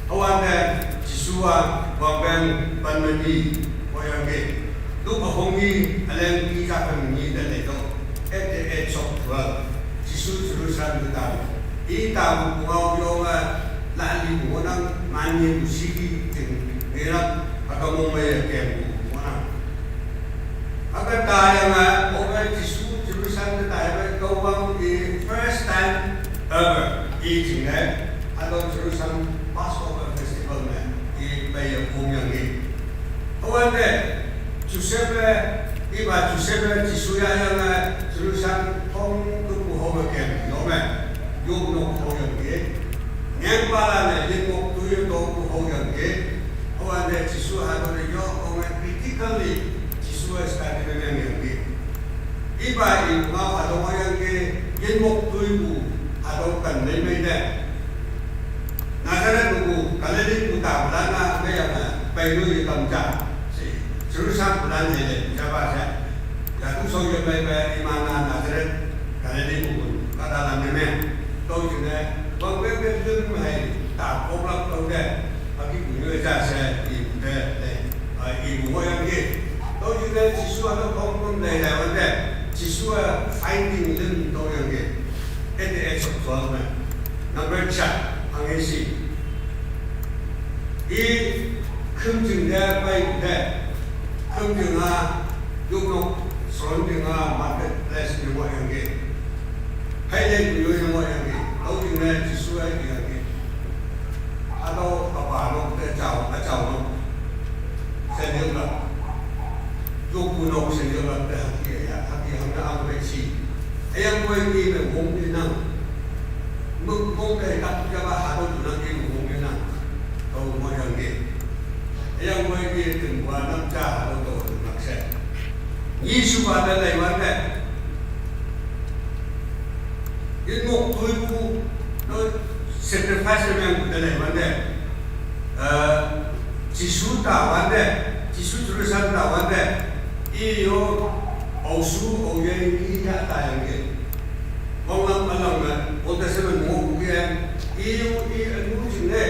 Hüwante Jesu-a wangpeng pen me nyi, ngohyangki. Luke üpong nyi, üleng nyi ja pen me nyi te leitüoh, at the age of twelve, Jesu Jerusalem te ta. I tapu pungao yonge, lalipu ngohnang, manyipu city jing ngenang, hüke mongmeiye kempu ngohnang. Hüke tayange, ope Jesu Jerusalem te taipe Kahwang i first time ever i jingne, hatüo Jerusalem Passover festival me i peiye pongyangki. Hüwante, Joseph-e, ipa Joseph-e Jesu yahyange Jerusalem khongkümpu home kem yo me, yopnok haoyangki. Ngengpalan-e yinmok toi topu haoyangki. Hüwante Jesu hatüo te yo home critically Jesu-e study ne mengyangki. Ipa i ngao hatüo ngohyangki, yinmok toipu hatüo ken mei mei te. Nazareth mepu Galilee pu tapulan-a meiyange, peinoi yetam ja, she, Jerusalem pulan hei le japa she. Yatu shao yemeipe iman-a Nazareth, Galilee mepu kahtalan ne meng. Tüo jingne, wangpeng te lüm hei, ta koklak tüo te, hükepu nyoi ja she, ipu te, te, a, ipu ngohyangki. Tüo jingne Jesu hatüo khongküm lei lei wante, Jesu-a finding lüm tüoyangki. At the age of twelve me. Number ja, hanghe shi. I khümjing te peipu te. Khümjing-a, yopnok, surrounding-a, market place ne ngohyangki. Hei leipu yoi ne ngohyangki. Tüo jingne Jesu-a iyangki. Hatüo üpa nok te jao, üjao nok. Shen yonglak. Yoppu nok shen yonglak te hüke ya, hüke hangne ang pei shi. Hüyangpoi i me wong te nang. Mük mong te tak japa hatüo tu nang i me wong te nang. Tüo ngohyangki. Hüyangpoi i tingwa nang ja hatüo tüolak she. Nyi shupa te leiwante. Yinmok toipu, no, sacrifice mengpu te leiwante. Eh, Jesu tawante, Jesu Jerusalem tawante, i yo, aoshu, aoyei, i ya tayangki. Wanglam ülam me, Old Testament ngohpu ke, i yo, i ünu jingne,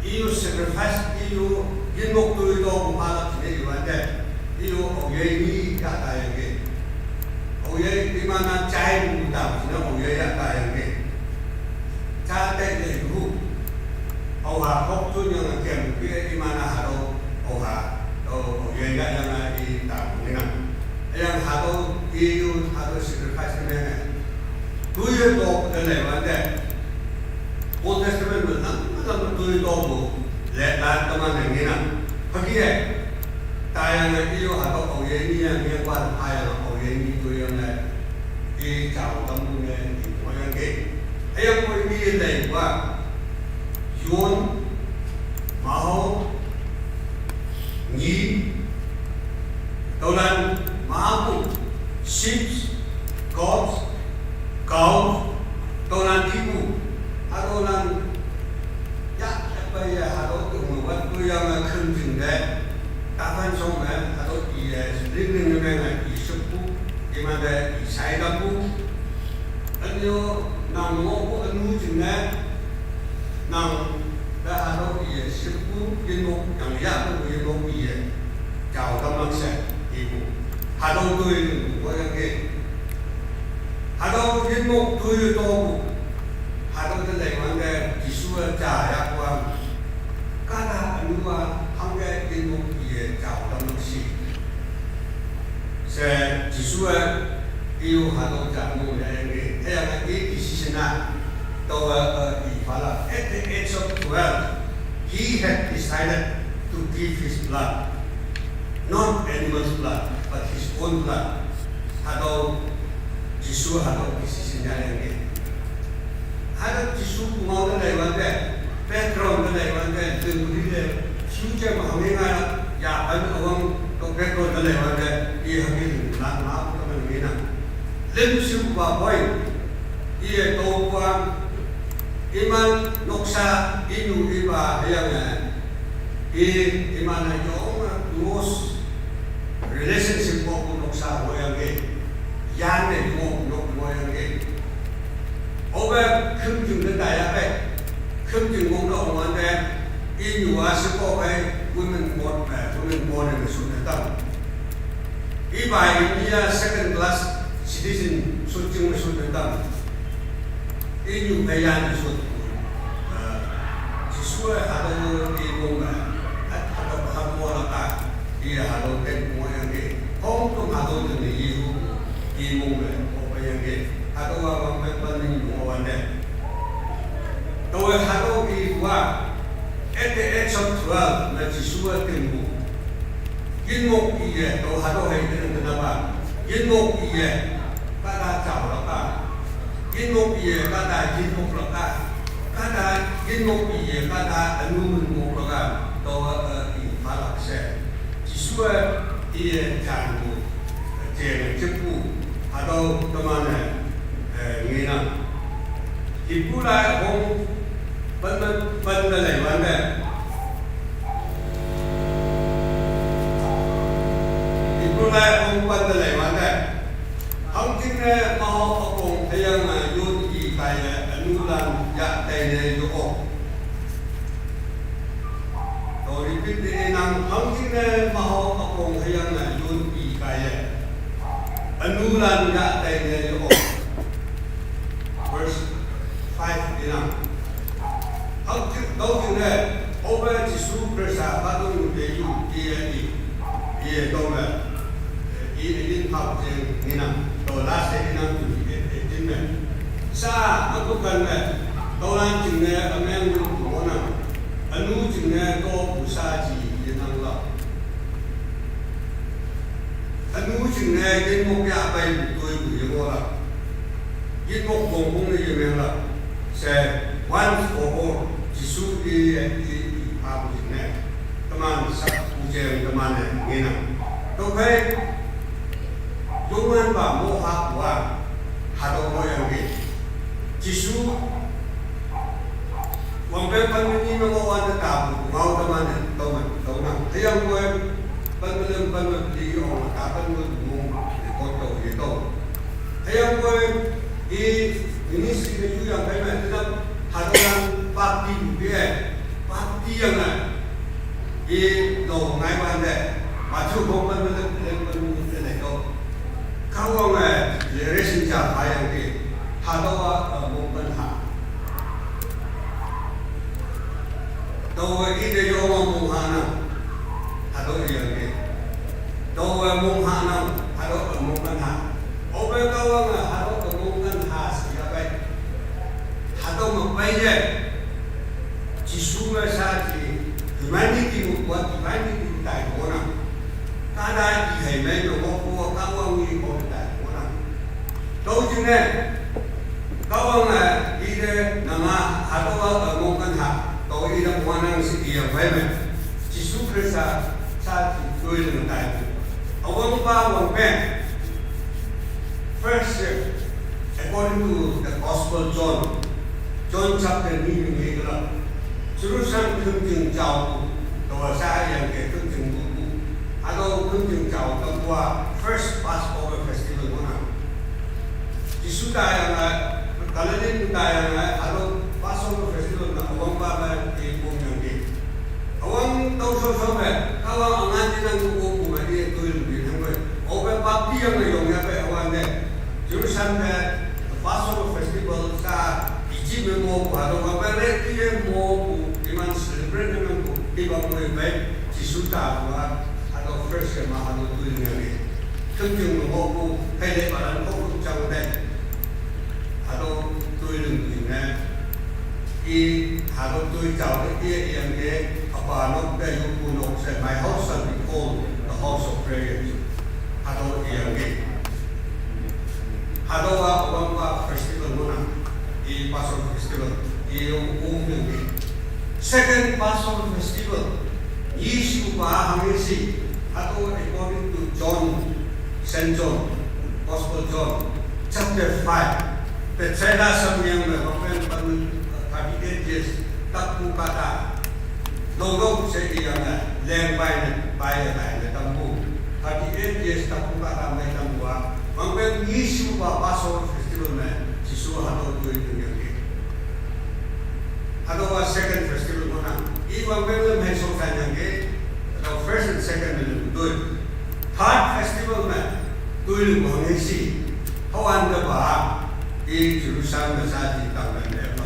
i yo sacrifice, i yo, yinmok toi topu phalak jingne iwante, i yo, aoyei, i ya tayangki. Aoyei iman-a jaipu tapu jingne aoyei ya tayangki. Ja tei leipu. Aoha khok tun yange kempu ke iman-a hatüo, aoha, tüo aoyei yahyange i tapu ngenang. Hüyange hatüo Iyu hatüo sacrifice ne. Tuye to de lei wante. Old Testament me lang lang tuye to bu le lan teman ne ngenang. Hüke-e. Tayang ne iyu hatüo aoyin ni yang ye wan, tayang aoyin ni tuye ne. I jao tam ne i mo yang ke. Hüyangpoi i lei wa. Yun, mao, nyi, tüolan, mapu, sheep, goat, cow, tüolan, ipu, hatüolan, ya, ya, pa, ya, hatüo, tong, wat, tu, yang, eh, khen, jing, de, ta, fan, shong, eh, hatüo, i, eh, ling, ling, ling, ling, eh, i, shepu, i, ma, de, i, sai, da, pu, Ünyo, nang ngohpu ünu jingne, nang te hatüo iye sheppu yinmok, nang yahpu yinmok iye, jao tamlak she, ipu. Hatüo toi nungpu ngohyangki. Hatüo yinmok toi topu. Hatüo te leiwante, Jesu-a ja yahpu-a. Kahta ünu-a, hangke yinmok iye jao tamlak shi. She Jesu-a, iyu hatüo ja ngohyangki, hüyange i decision-a, taowe, eh, i phalak, at the age of twelve, he had decided to give his blood, not animals' blood, but his own blood. Hatüo, Jesu hatüo decision yahyangki. Hatüo Jesu pungao te leiwante, background te leiwante, lingpu lile, future me hanghe ngai, ya, an awang, to background te leiwante, i hanghe lingpu lan ma, pu teman ngenang. Limshupa point, iye topa, iman noksa, inu ipa hüyange, i, iman-e yonge close relationship ngohpu noksa ngohyangki, yanne ngoh nok ngohyangki. Ope khümjing te tayapei. Khümjing mong te ongwante, inyu-a shekohpei women board, eh, women board me shotne tam. Ipa India second class citizen shotjing me shotne tam. Inyu phei yanne shot. Eh, Jesu-e hatüo i mong me, eh, hatüo hatüo lak-a, i hatüo ten ngohyangki. Khongtong hatüo jingne Jesu i mong me ngohyangki. Hatüowa wangpeng pen ni ngohwante. Taowe hatüo ipu-a, at the age of twelve, me Jesu-a tingpu. Yinmok iye, tao hatüo hei tenang tenapa. Yinmok iye, kahta jaolak-a. Yinmok iye, kahta yinmoklak-a. Kahta yinmok iye, kahta ünu min moklak-a. Taowe, eh, i phalak she. Jesu-a iye janpu, jeng jepu, hatüo teman-e, eh, ngenang. Hipulai hong pen, pen te leiwante. Hipulai hong pen te leiwante. Hangjingne maho ükong hüyange yonki kaiye ünulan yah teine yo-ok. To repeat te nang, hangjingne maho ükong hüyange yonki kaiye ünulan yah teine yo-ok. Verse five inang. Hangjing, tüo jingne, ope Jesu Khrista hatüo te yu, iye i, iye tome, i, i, in pao jeng inang, tüo last te inang tu, i, i, in me. Sha, makukan me, tüolan jingne, ümeng lu tu ngohnang, ünu jingne, topu sha ji, inang lao. Ünu jingne yinmok yahpeipu toipu yengohlak. Yinmok wongpong ne yemenglak. She once for all, Jesu i, i, i, phapu jingne. Teman sha pu jeng teman-e ngenang. Tüokhei, Youngwanpa mohapu-a, hatüo ngohyangki. Jesu, wangpeng pen me nyi me ngohwante tapu, ngao teman-e, tüo me, tüo nang. Hüyangpoi, pen me lüm, pen me peli, yong, ta pen me mong, record tüo, ye tüo. Hüyangpoi, i, ministry me yuyang phei me, tenap, hatüolan, bapti pu pe, bapti yange, i, lo ngaiwante, Matthew hong pen me lüm, pen me lüm, pen me tüo. Kahwange, generation ja phayangki, hatüowa, eh, mongpen ha. Taowe ite yonge mongha nang, hatüo iyangki. Taowe mongha nang, hatüo mongpen ha. Kahwange hatüo ümong ken ha shi yape. Hatüo me pei ye. Jesu me sha ji, humanity me wa divinity tai ngohnang. Kahta i hei mei me ngohpu Kahwang i ko tai ngohnang. Tüo jingne, Kahwange ite nanga hatüowa ümong ken ha, tao ite ngohnang she iye phei me. Jesu Khrista sha ji toi ling tai. Üwangpa wangpeng. First, according to the Gospel John, John chapter nyi me ngekelak, Jerusalem khümjing jaopu, taowa sha yangke khümjing pupu, hatüo khümjing jao tampu-a first Passover festival ngohnang. Jesu taiyange, Galilee taiyange, hatüo Passover festival me üwangpa me i pom yangki. Üwang tao shosho me, Kahwang üngan jinang pu pu me i toi lingpi nangpoi. Aope bapti yange yong yape üwante. Jerusalem me Passover festival sha Egypt me ngohpu hatüo wangpeng le iye ngohpu iman celebrate ne mengpu hipak ngoi pei Jesu tapu-a hatüo first me hatüo toi lingyangki. Khümjing me ngohpu heile palan ko jang te. Hatüo toi ling jingne. I hatüo toi jao te i yangki, üpa nok te yopu nok she, my house shall be called the house of prayer. Hatüo i yangki. Hatüowa üwangpa festival ngohnang, i Passover festival, i yong ong yangki. Second Passover festival, yeshupa hanghe shi, hatüo according to John, Saint John, Gospel John, chapter five, Bethsaida shamyang me wangpeng pen, thirty-eight years, takpu kahta. Longdong she iyange, lengpai ne, pai ye tai ne tampu. Thirty-eight years takpu kahta mei tampu-a. Wangpeng yeshupa Passover festival me, Jesu hatüo toi lingyangki. Hatüowa second festival ngohnang. I wangpeng le mei shongshanyangki. Hatüo first and second me lingpu toi. Third festival me, toi lingpu hanghe shi. Hüwante pa, i Jerusalem me sha ji tangme me pa.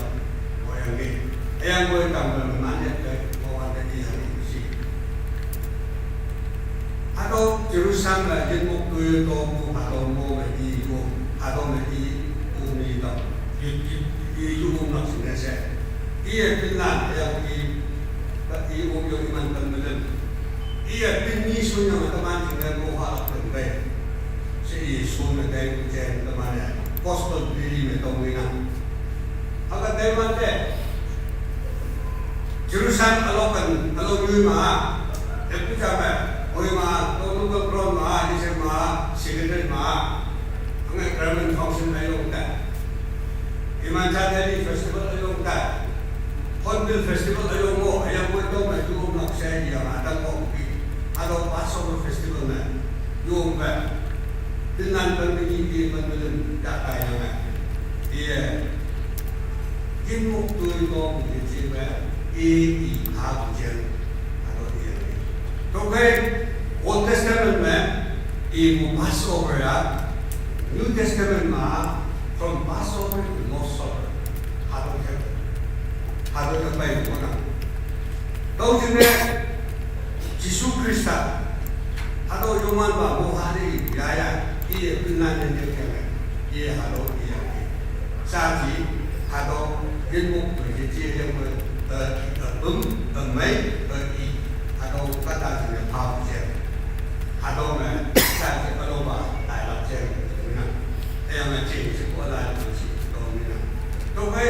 Ngohyangki. Hüyangpoi tangme me man ye te, hüwante i hanghe shi. Hatüo Jerusalem me yinmok toi topu hatüo mo me i yo, hatüo me i umi tao. I, i, i yo umlak jingne she. Iye pinlan hüyang i, i umi yo iman pen me lem. Iye pin nyi shonyang teman jingne mo halak pen pei. She i shon me tai pu jeng teman-e gospel peli me tong inang. Hüke taiwante, Jerusalem ülok ken, ülok nyoi ma, epu ja me, oi ma, to local ground ma, ise ma, secretary ma, hüyange German function üyong te. Iman Jateli festival üyong te. Hornbill festival üyong mo, hüyangpoi tüo me yu ümlak she iyange tangko pi. Hatüo Passover festival me, yu ümpe. Pinlan pen me ni, i pen me lin, ja kaiyange. Iye. Yinmok toi topu yeje me, i, i, ha, jeng, hatüo iye. Tüokhei, Old Testament me, ipu Passover ya, New Testament me, from Passover to Lord's Supper. Hatüo ke, hatüo ke pei ngohnang. Tüo jingne, Jesu Khrista, hatüo Youngwanpa mo hali yaya, iye pinlan ne ne keme, iye hatüo iye. Shaji, hatüo yinmok toi yeje yangpoi, eh, eh, püm, eh, mei, eh, i, hatüo kahta jingne phapu jeng. Hatüo me, shaji ülopa, tailak jeng, nang. Hüyange jing she ko lai shi, tong nang. Tüokhei,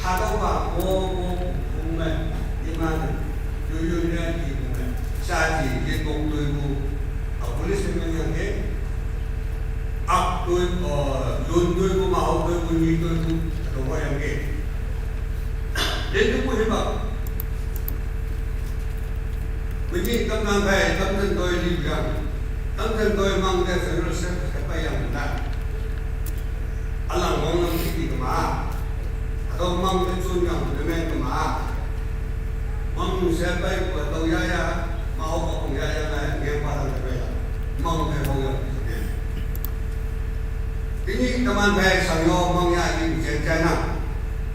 hatüopa mo, mo, pung me, iman, yoyoi ne, i pung me, shaji, yinmok toipu, a police me yangke, ak toi, uh, yun toipu, mahao toipu, nyi toipu, hatüo ngohyangki. Lintepu hipak. Menyih tamnang phei, tamzen toi liyang. Tamzen toi mang te general service te peiyang na. Ülang wanglam city kema. Hatüo mang te junyang te meng kema. Mang she peipu tao yaya, mahao üpong yaya ne, ngengpa tang te peiya. Mang te hao yang te. Tenyih teman phei shangyo mang ya ipu jeng jainang.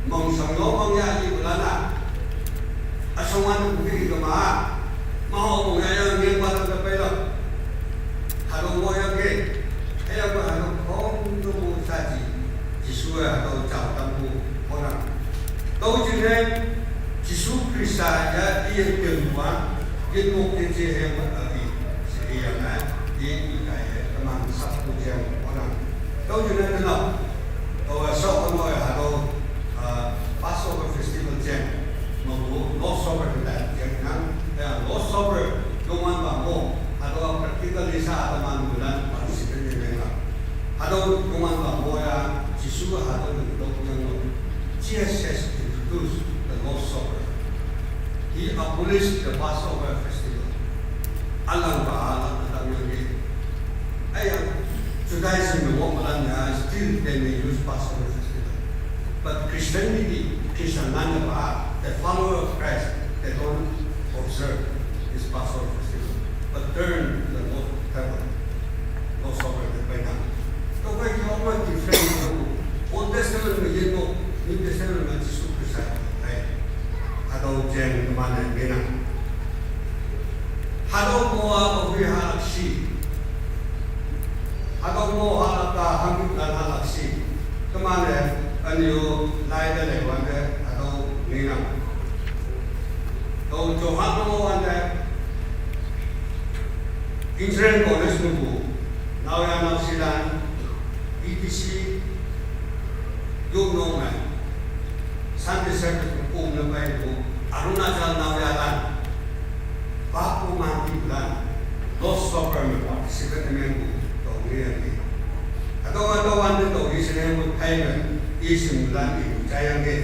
Mang shangyo mang ya ipu lanang. Üshongwan pu kema. Mahao üpong yaya ngengpa tang te peilak. Hatüo ngohyangki. Hüyangpoi hatüo khong Jesu a do chao tam bu orang. Tau jing ne Jesu Krista ya i yang ken wa, yen mo ke je he ma a i, si i yang a, i i kai he, teman sap bu jeng orang. Tau jing ne na, tau a sok mo ya ha do, a, Passover Festival jeng, mo bu Lord's Supper kita jeng nang, ya Lord's Supper, Youngwan Bamwo, ha do practically sa teman bulan participate ne nang. Ha do Youngwan Bamwo ya, Jesu ha do ne do yang lo. Jesus has introduced the Lord's Supper. He abolished the Passover festival. Alang ba alang alang yang ye. Aya, Judaism ne wo malan ya, still they may use Passover festival. But Christianity, Christian lan ba, the follower of Christ, they don't observe this Passover festival, but turn to the Lord heaven. Lord's Supper ne pai na. To pai ki ong different to Old Testament me yen mo, New Testament me Jesu Krista. Hai. Ha do jeng teman ne me na. Ha do mo a o hui ha lak si. Ha do mo ha lak ka ha mi lan ha lak si. Teman ne, an yo lai da le wan de, ha do me na. To jo ha mo wan de, Engineering College nu bu, nau ya nau si dan, E T C, yu nong me, Sunday service bu kum na pai bu, Arunachal nau ya dan, ba ku man ti bu dan, Lord's Supper me participate me bu, to ngi ya ngi. Atau atau wan de to, i se ne bu pai me, i sim bu dan i bu chai ya ngi.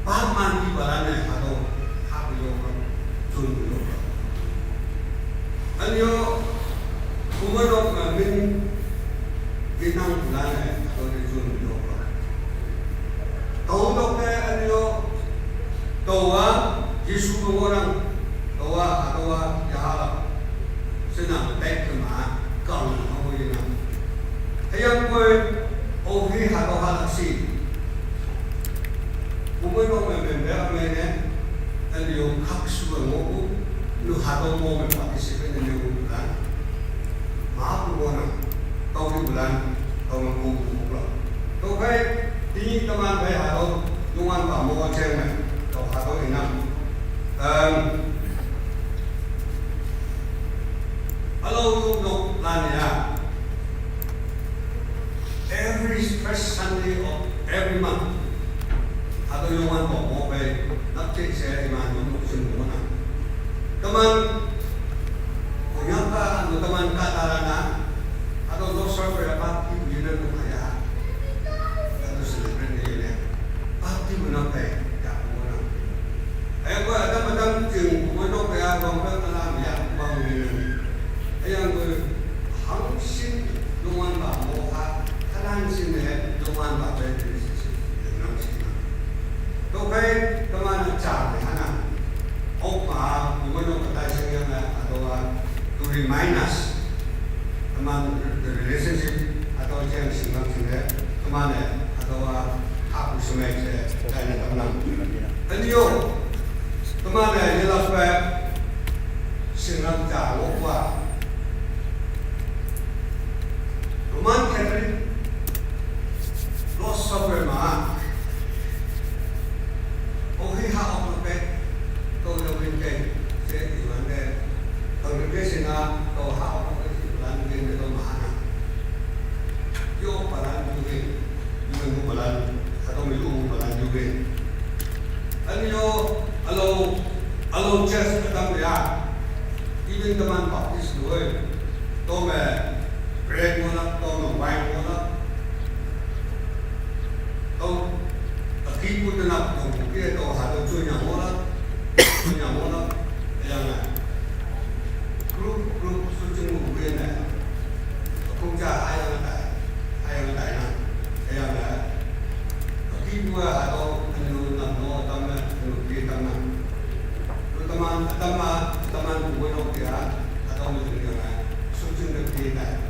Ba man ti ba dan ne, ha do, ha bu yo ka, zun bu yo ka. An yo, kuma no ka min, min nang bu dan ne, ha do ne zun bu yo ka. Tau dok ne, an yo, tau wa, Jesu bu orang, tau wa, ha do wa, ya ha la. Senang tek ke ma, kau ni kau ni na. Ayang koi, o hi ha do ha la si. Kumoi no me me me me ne, an yo kak su mo ku, nu ha do mo me participate ne mo ku dan. Ma ku mo na, tau ki bulan, tau me ku ku la. To kai, ti ni teman kai ha do, Youngwan Bamwo cheng me, tau ha do inam. Um, Alo yu nok lan ya. Every first Sunday of every month. Ado Youngwan Bamwo bai nak cek se iman yu nok sim mo na. Teman, kunyang ka, anu teman ka tarana. Ado Lord's Supper ya pa ki yu na no ya. Ado celebrate ni ne. Pa ki mo na bai, ya mo na. Ai ko adam adam jing ko no ko ya bang bang ala ya bang ni. Ai yang ko hang sin Youngwan Bamwo ha, kalan sin ne Youngwan Bamwo de si si, yang nang sin na. To kai teman cha ne hana. Ok ma, ko no ko tai sing yang na, atau to remind us. Teman the relationship, atau yang sing nang sin ne, teman ne, atau aku semai se, tai ne teman. Anyo, teman ne, ye lak bai, sing nang cha wo kwa. Roman Catholic, Lord's Supper ma. O hi ha o pe, to yo win ke, se i wan de. To yo ke sing na, to ha o pe, si wan win de to ma na. Yo palan yo win, yo win palan, atau mi yo palan yo win. Anyo, alo, alo church ka tam ya. Even teman Baptist lo, eh. To me bread mo na, to me wine mo na. To, aki pu te na, to ke to ha to chu nya mo na. Chu nya mo na. Yang na. Group, group, su chu mo ke na. Kung cha ha yang ta. Ha yang ta na. Yang na. Aki pu ha to, anu na mo, tam na, anu ke tam na. Teman, teman, teman kuwe nok dia, atau mungkin dia, sucing de pie dai,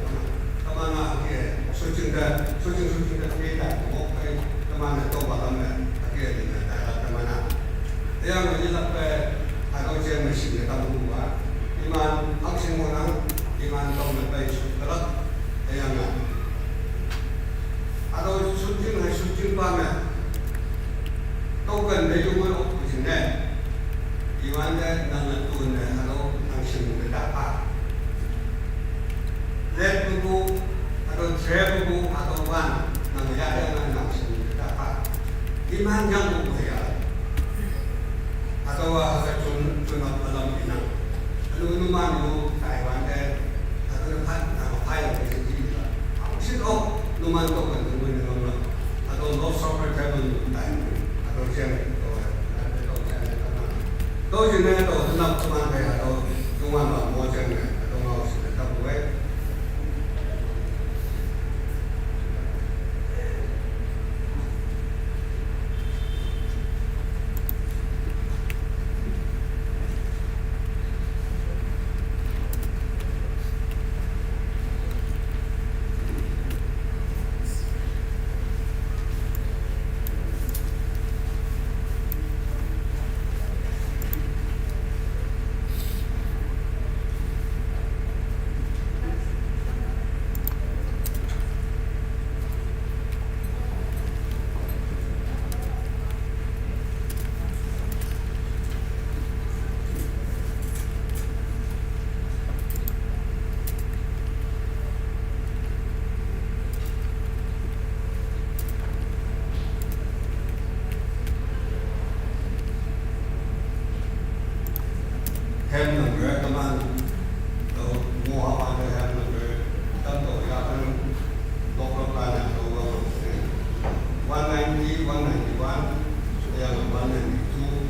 teman na ke, sucing de, sucing, sucing de pie dai, mok kai, teman na to balam na, ake ni na dai la teman na. Yang ni la pe, atau je me sing de tam kuwa, iman, ak sing mo nang, iman tong na pe su kalak, yang na. Wan, nang ya ya nang nang sini kita pa. Iman yang ko ya. Atau ha ka chun chun ap alam inang. Anu numan nu Taiwan de. Anu na phat na ka phai ang kasi di la. Ang sit ok numan to kan numan na ngam la. Atau no soccer table nu tai. Atau jam to. Atau jam to na. To jin na to na numan de atau numan ba mo jam na. Atau ngau sit na ta bu wai. Hem number kaman, to mo ha pa de hem number, tam to ya kan lok lok ka na to wa. One ninety, one ninety one, ya one ninety two.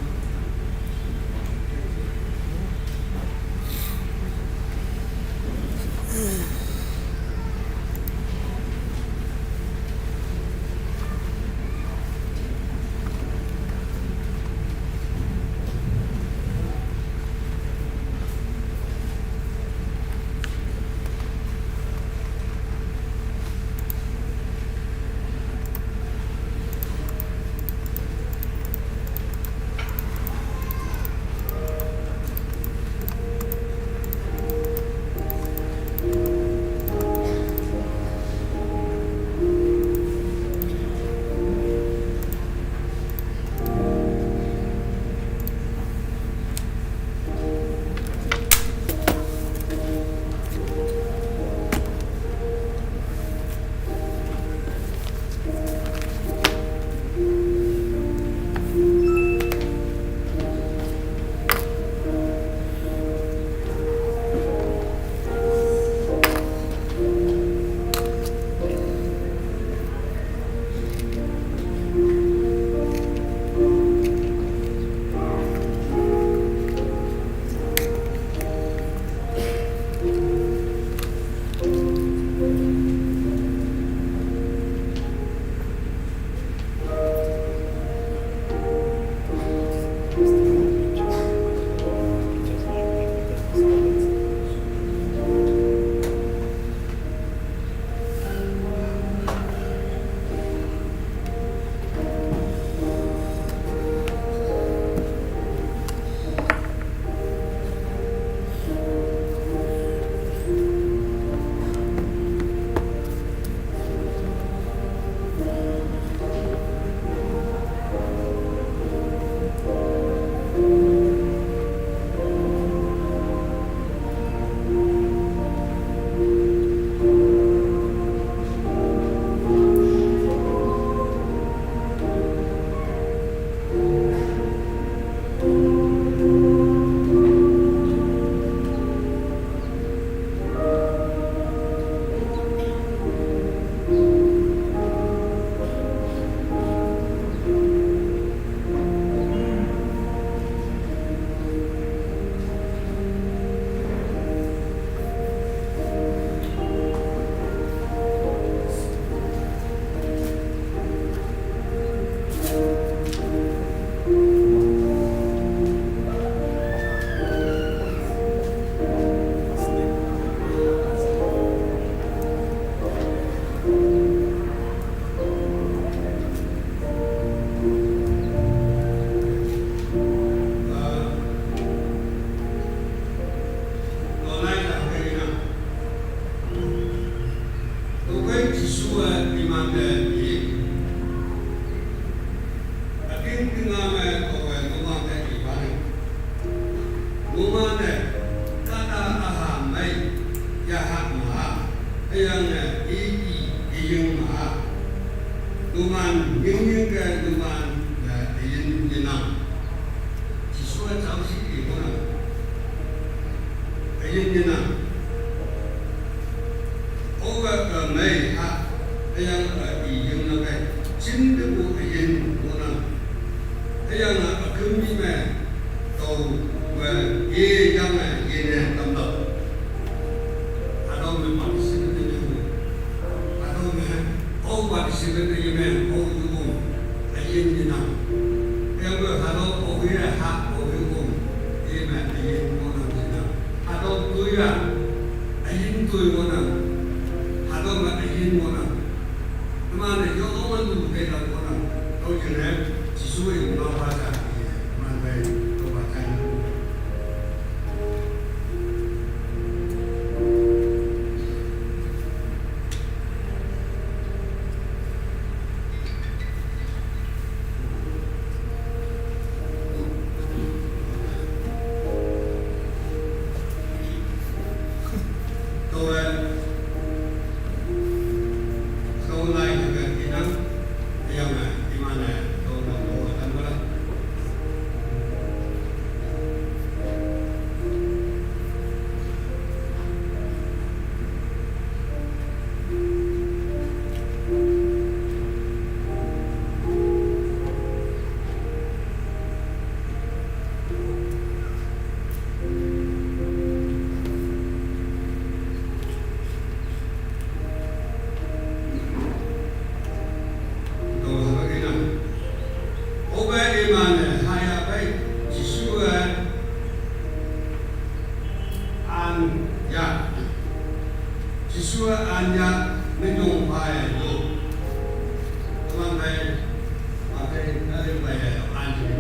Atin tinga me kowe numa me iwane. Numa ne kata aha mai ya ha ma. Ayang ne i i i Ing ma, numan, ing ing ke numan, eh, yin yinang. Jisu a chao shi i wonang. Yin yinang. Owe, eh, mei ha, ayang, eh, i yin na kai. Chin de bu yin wonang. Ayang, eh, akum mi me. Tau, we, ye yang, eh, ye ne tam da. Adau me participate ne. Adau me, o participate ye me, o yu um, a yin ye nang. Yang we, adau o ye ha, o yu um, ye me, a yin mo nang ye nang. Adau tu ya, a yin tu mo nang. Adau me, a yin mo nang. Teman ne, yo o man tu ke nang mo nang. Tau je ne, Jisu ye mo nang wa ja ye, man we, to wa ja ye. Owe iman ne haya bai Jisu e an ya. Jisu e an ya menyong bai yo. Teman bai, bai, bai, bai, an ya.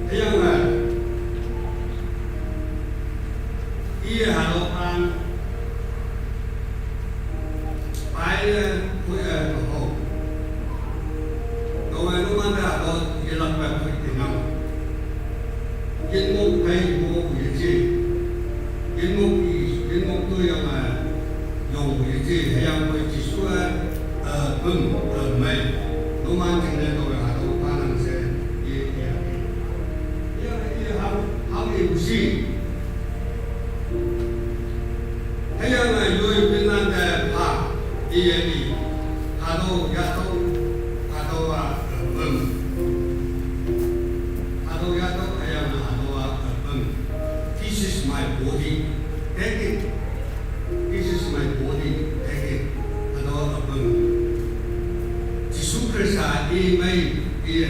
Hüyange, iye halo an, bai ye, hui ye, ho. Dowe numan da halo, yelakpe hui tinang. Yinmok phei mo yeje. Yinmok i, yinmok tu yang, eh, yong yeje, yang pei Jisu, eh, eh, pem, eh, mei. Numan jingne to ya, to pa nang she, ye, ye, ye. Ye, ye, ham, ham ye bu shi. Hüyange yoi pinlante pha, iye i, hatüo yahtüo, hatüowa, eh, pem. Hatüo yahtüo, hüyange hatüowa, eh, pem. This is my body, take it. This is my body, take it. Hatüowa, eh, pem. Jesu Khrista i mei, iye.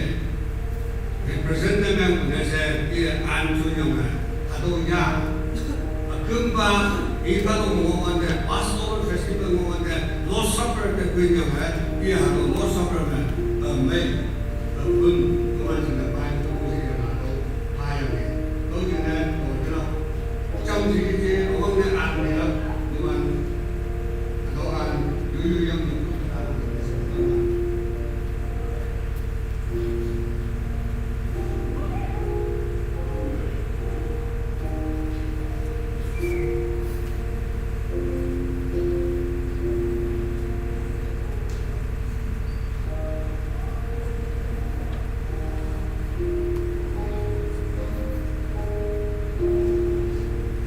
Represent ne meng ne she, i an ju yong ne, hatüo ya. Akümpa, i kahtong ngohwante, Passover festival ngohwante, Lord Supper te pin yong ne, i hatüo Lord Supper me, eh, mei, eh, pun, toman jingne pai, to ko shi yong hatüo, pa yong ne. To jingne, to jingne. Jam ji ji, awang ne an ne la, toman, hatüo an, yu yu yang ne,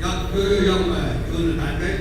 Yak, eh, yang, eh, yun, eh, tai, tai.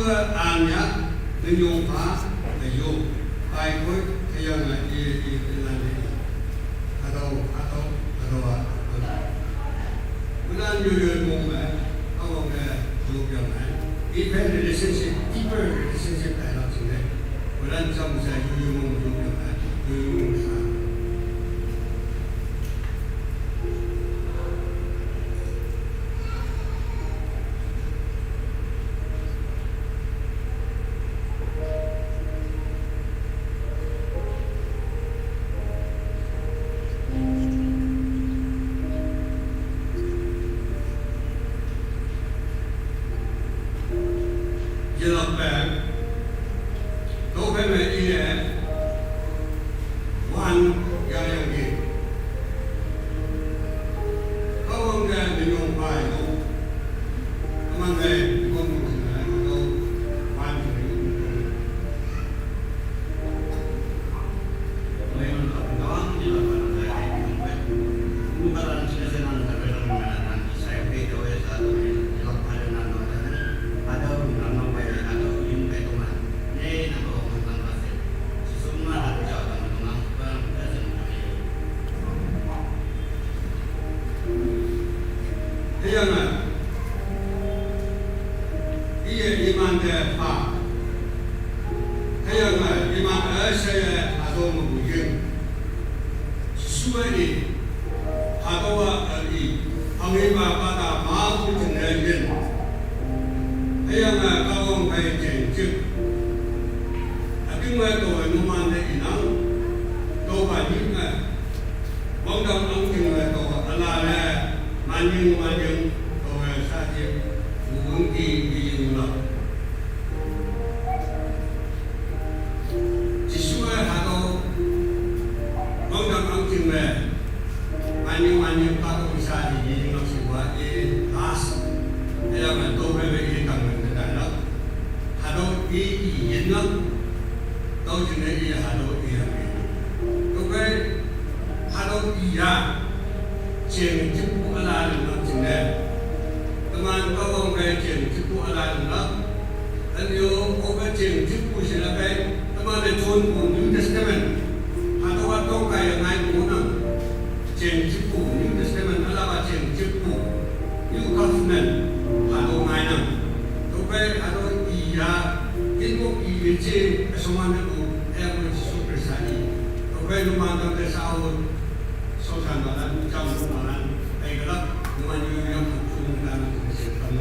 Anya, menyong pa, meyo, pai koi, kayang a i i kenan ni. Atau atau atau a. Bulan yo yo mong me, awang ke yo yang ai. Even relationship, deeper relationship ai lak sing ne. Bulan sam sa yo yo mong yo yang ai. Yo yo mong sa. Yelak pek, tau pek me iye, wan yang yang ki. Kau wang ke menyong pai kau. Teman me, kau mesti na, kau wan ke. Hüyange, iye iman te pha. Hüyange, iman üsheiye hatüo mepu ying. Jesuwe i, hatüowa i, hanghipa kahta mapu jingne yin. Hüyange, Kahwang phei jeng jik. Ütingme taowe numan te inang, tüopa nyih me. Wangdang ahngching me tao ülale, manying manying, taowe shaaji, wungki, yiying lak. Jesuwe hatüo, wangdang ahngching me, manying manying, kahtok shaaji, yiying lak shiwa, i last. Hüyange tüophei me i tangme te tailak. Hatüo i, i yinlak. Tüo jingne i hatüo i yang i. Tüophei hatüo i ya, jeng jikpu üla linglak jingne. Teman Kahwang phei jeng jikpu üla linglak. Ünyo, ope jeng jikpu she la pei, teman-e jonpu New Testament. Hatüowa tongkaiye ngaipu ngohnang. Jeng jikpu, New Testament ülapa jeng jikpu, New Covenant, hatüo ngainang. Tüophei hatüo i ya, inpok i yeje, üshongwan-e pu, üyangpoi Jesu Khrista i. Tüophei numan tangte shao, shaoshanpalan, jamshupalan, peikelak, numan yu yang, shungtan, shungtan.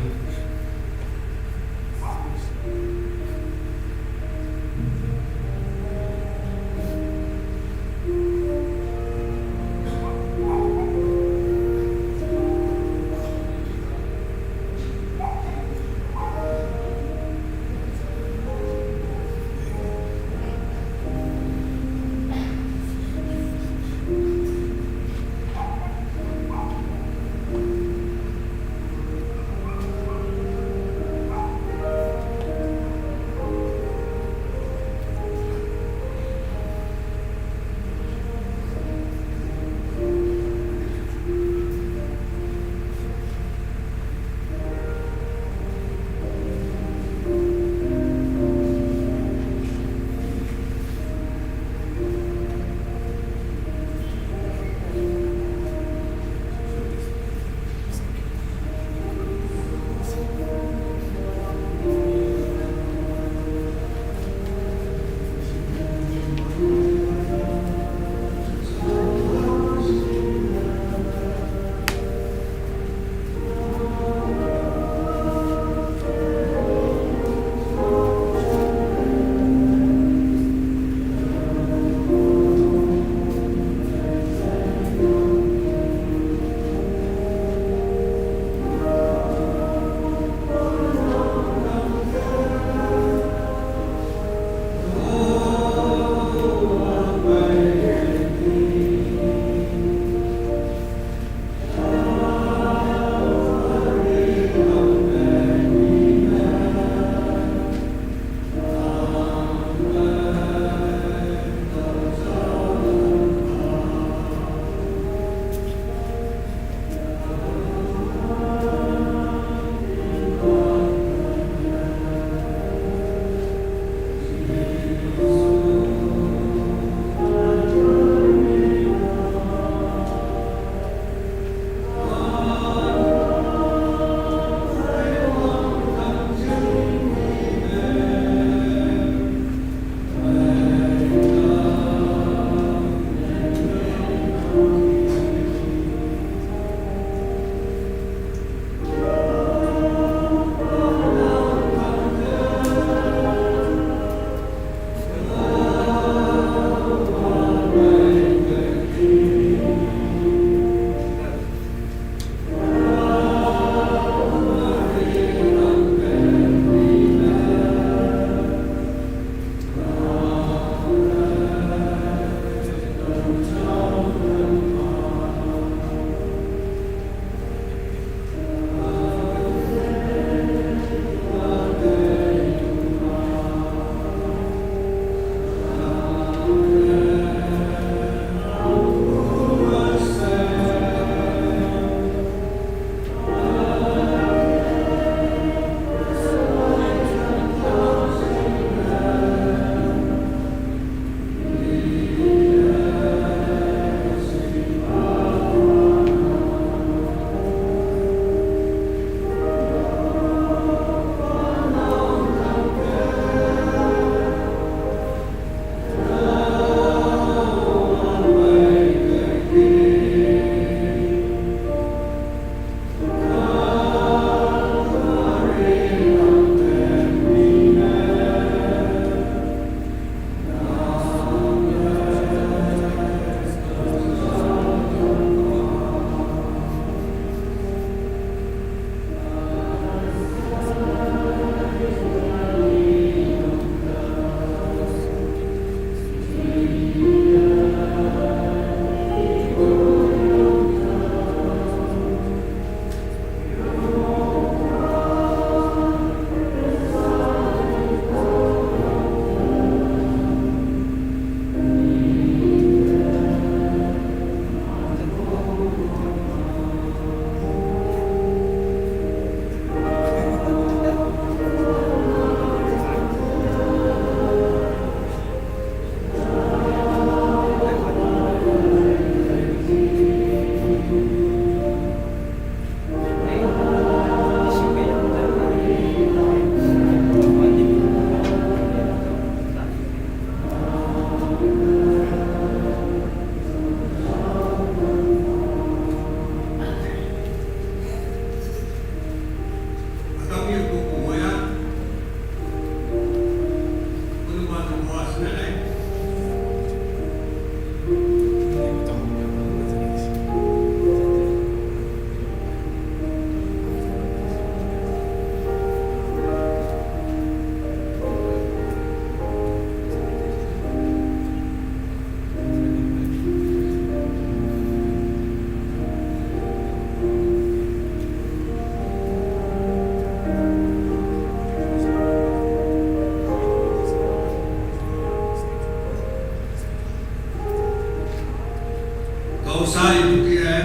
Sa i puki e,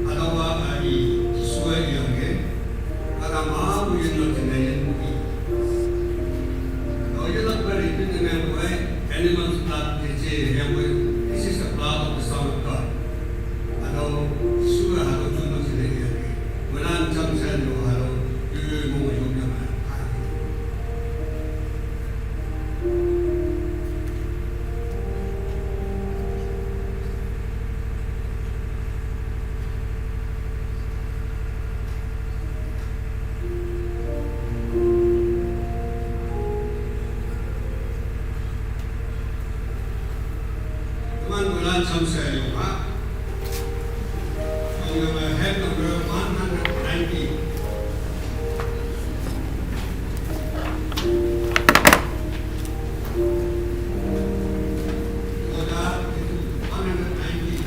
atawa a i, Jisu e i ang e, kata ma u yun lo tene yun i. Lo yun lo pari yun tene ko e, animals blood te che yang ko e, this is the blood of the Son of God. Ado Jisu e hado chun lo tene i ang e. Mulan chang sen lo hado, yu yu mo mo yong yang e. Teman bulan samsai yung ha. Yung number, head number one hundred ninety. Koda itu one hundred ninety.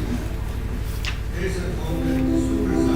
There's a form that super sa.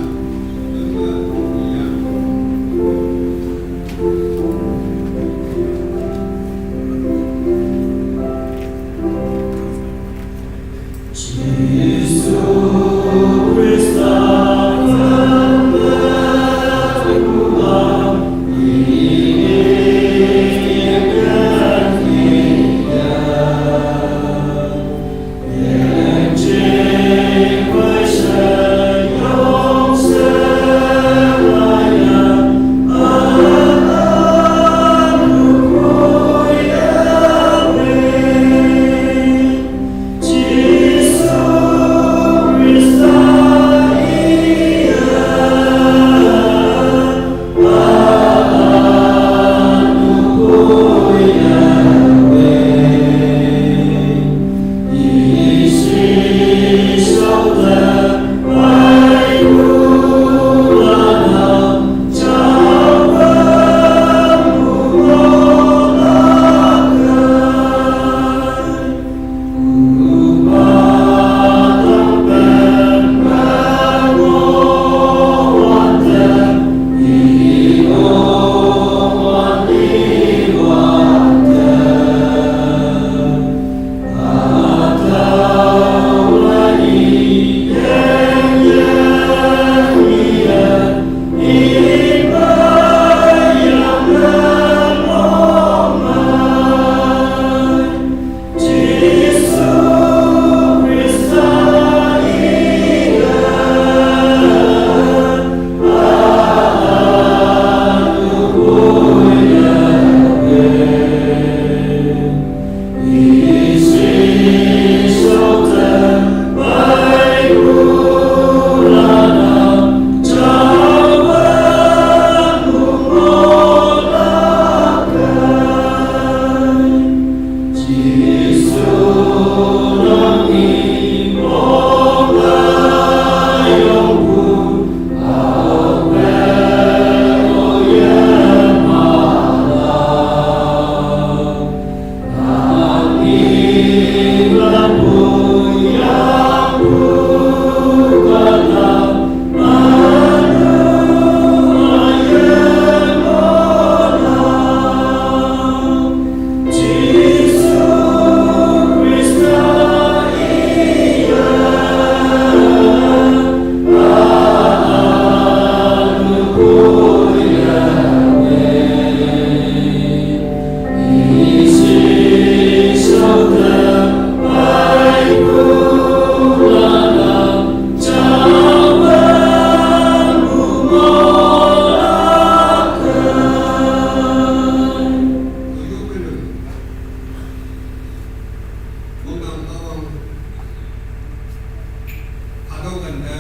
Hatüo kante,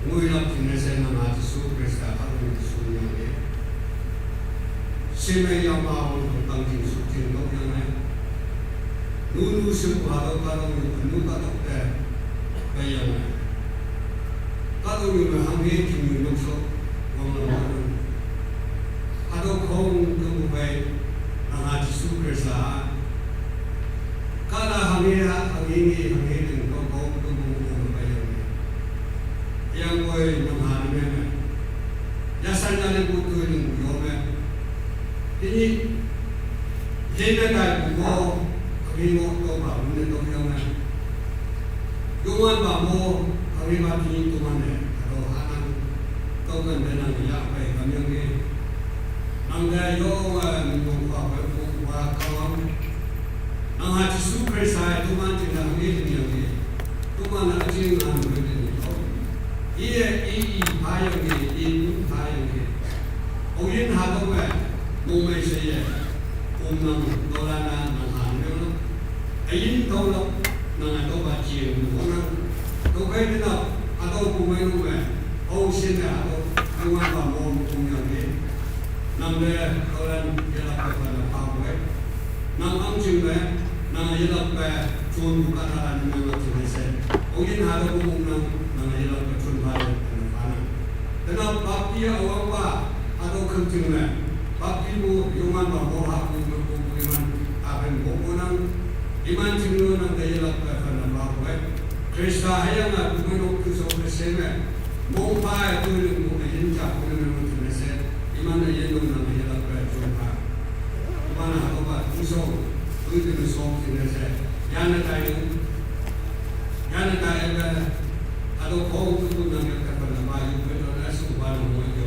ngoilak jingne she nang-a Jesu Khrista kahtoknyu Jesu nyange. Shemei yama wangtang jing shuk jing tokyange. Nunu shepu hatüo kahtoknyu ünu kahtok te peiyange. Kahtoknyu me hanghe jingnyu nokshok wanglam wanglam. Hatüo khong tüopu phei, nang-a Jesu Khrista kahta hanghe, hanghe nge, hanghe ling tüo khong tüopu phei yangpoi nang-a ne menge. Yashan yalipu toi lingpu yo me. Tenyih, yeme taipu mo, hanghe ngoh tüopa wünne tüoyange. Youngwanpa mo, ariba tenyih teman-e, hatüo hanang, tüoken te nang yahpei tamyangki. Nang te yonge, eh, minyong pa pei pu wa Kahwang. Nang ha Jesu Khrista-e toman jingne hanghe lingyangki. Toman-e üjing ngan pei lingyangki. Iye, i, i, phayangki, i, i, phayangki. Aoyin hatüo me, mongmei sheye. Omnang, tolana, nang ha, nang. Üyin tüolak, nang hatüopa jing, nang. Tüokhei tenap, hatüo pumeinok me, ao shinne hatüo, Youngwanpa mo, mong yangki. Nang te, tüolan, yelakpe phanne phawe. Nang ahngching me, nang yelakpe, jonpu kahtalan ne menglak jingne she. Aoyin hatüo omnang, nang yelakpe jonpha-e, phanne phanang. Tenap bapti awangpa, hatüo khümjing me, baptipu Youngwanpa mo hapu mepu iman, apen mopu nang, iman jingne nang te yelakpe phanne phawe. Khrista hüyange pumeinok tu shao ke she me, mongpha-e tu lingpu üyin ja pu ne menglak jingne she, iman üyin nang nang yelakpe jonpha. Iman hatüopa tu shao, tu jingne shao jingne she, yanne tai, yanne tai eme, hatüo khong tu tu nang yelakpe phanne pha, yu pe to ne shupa nang mo.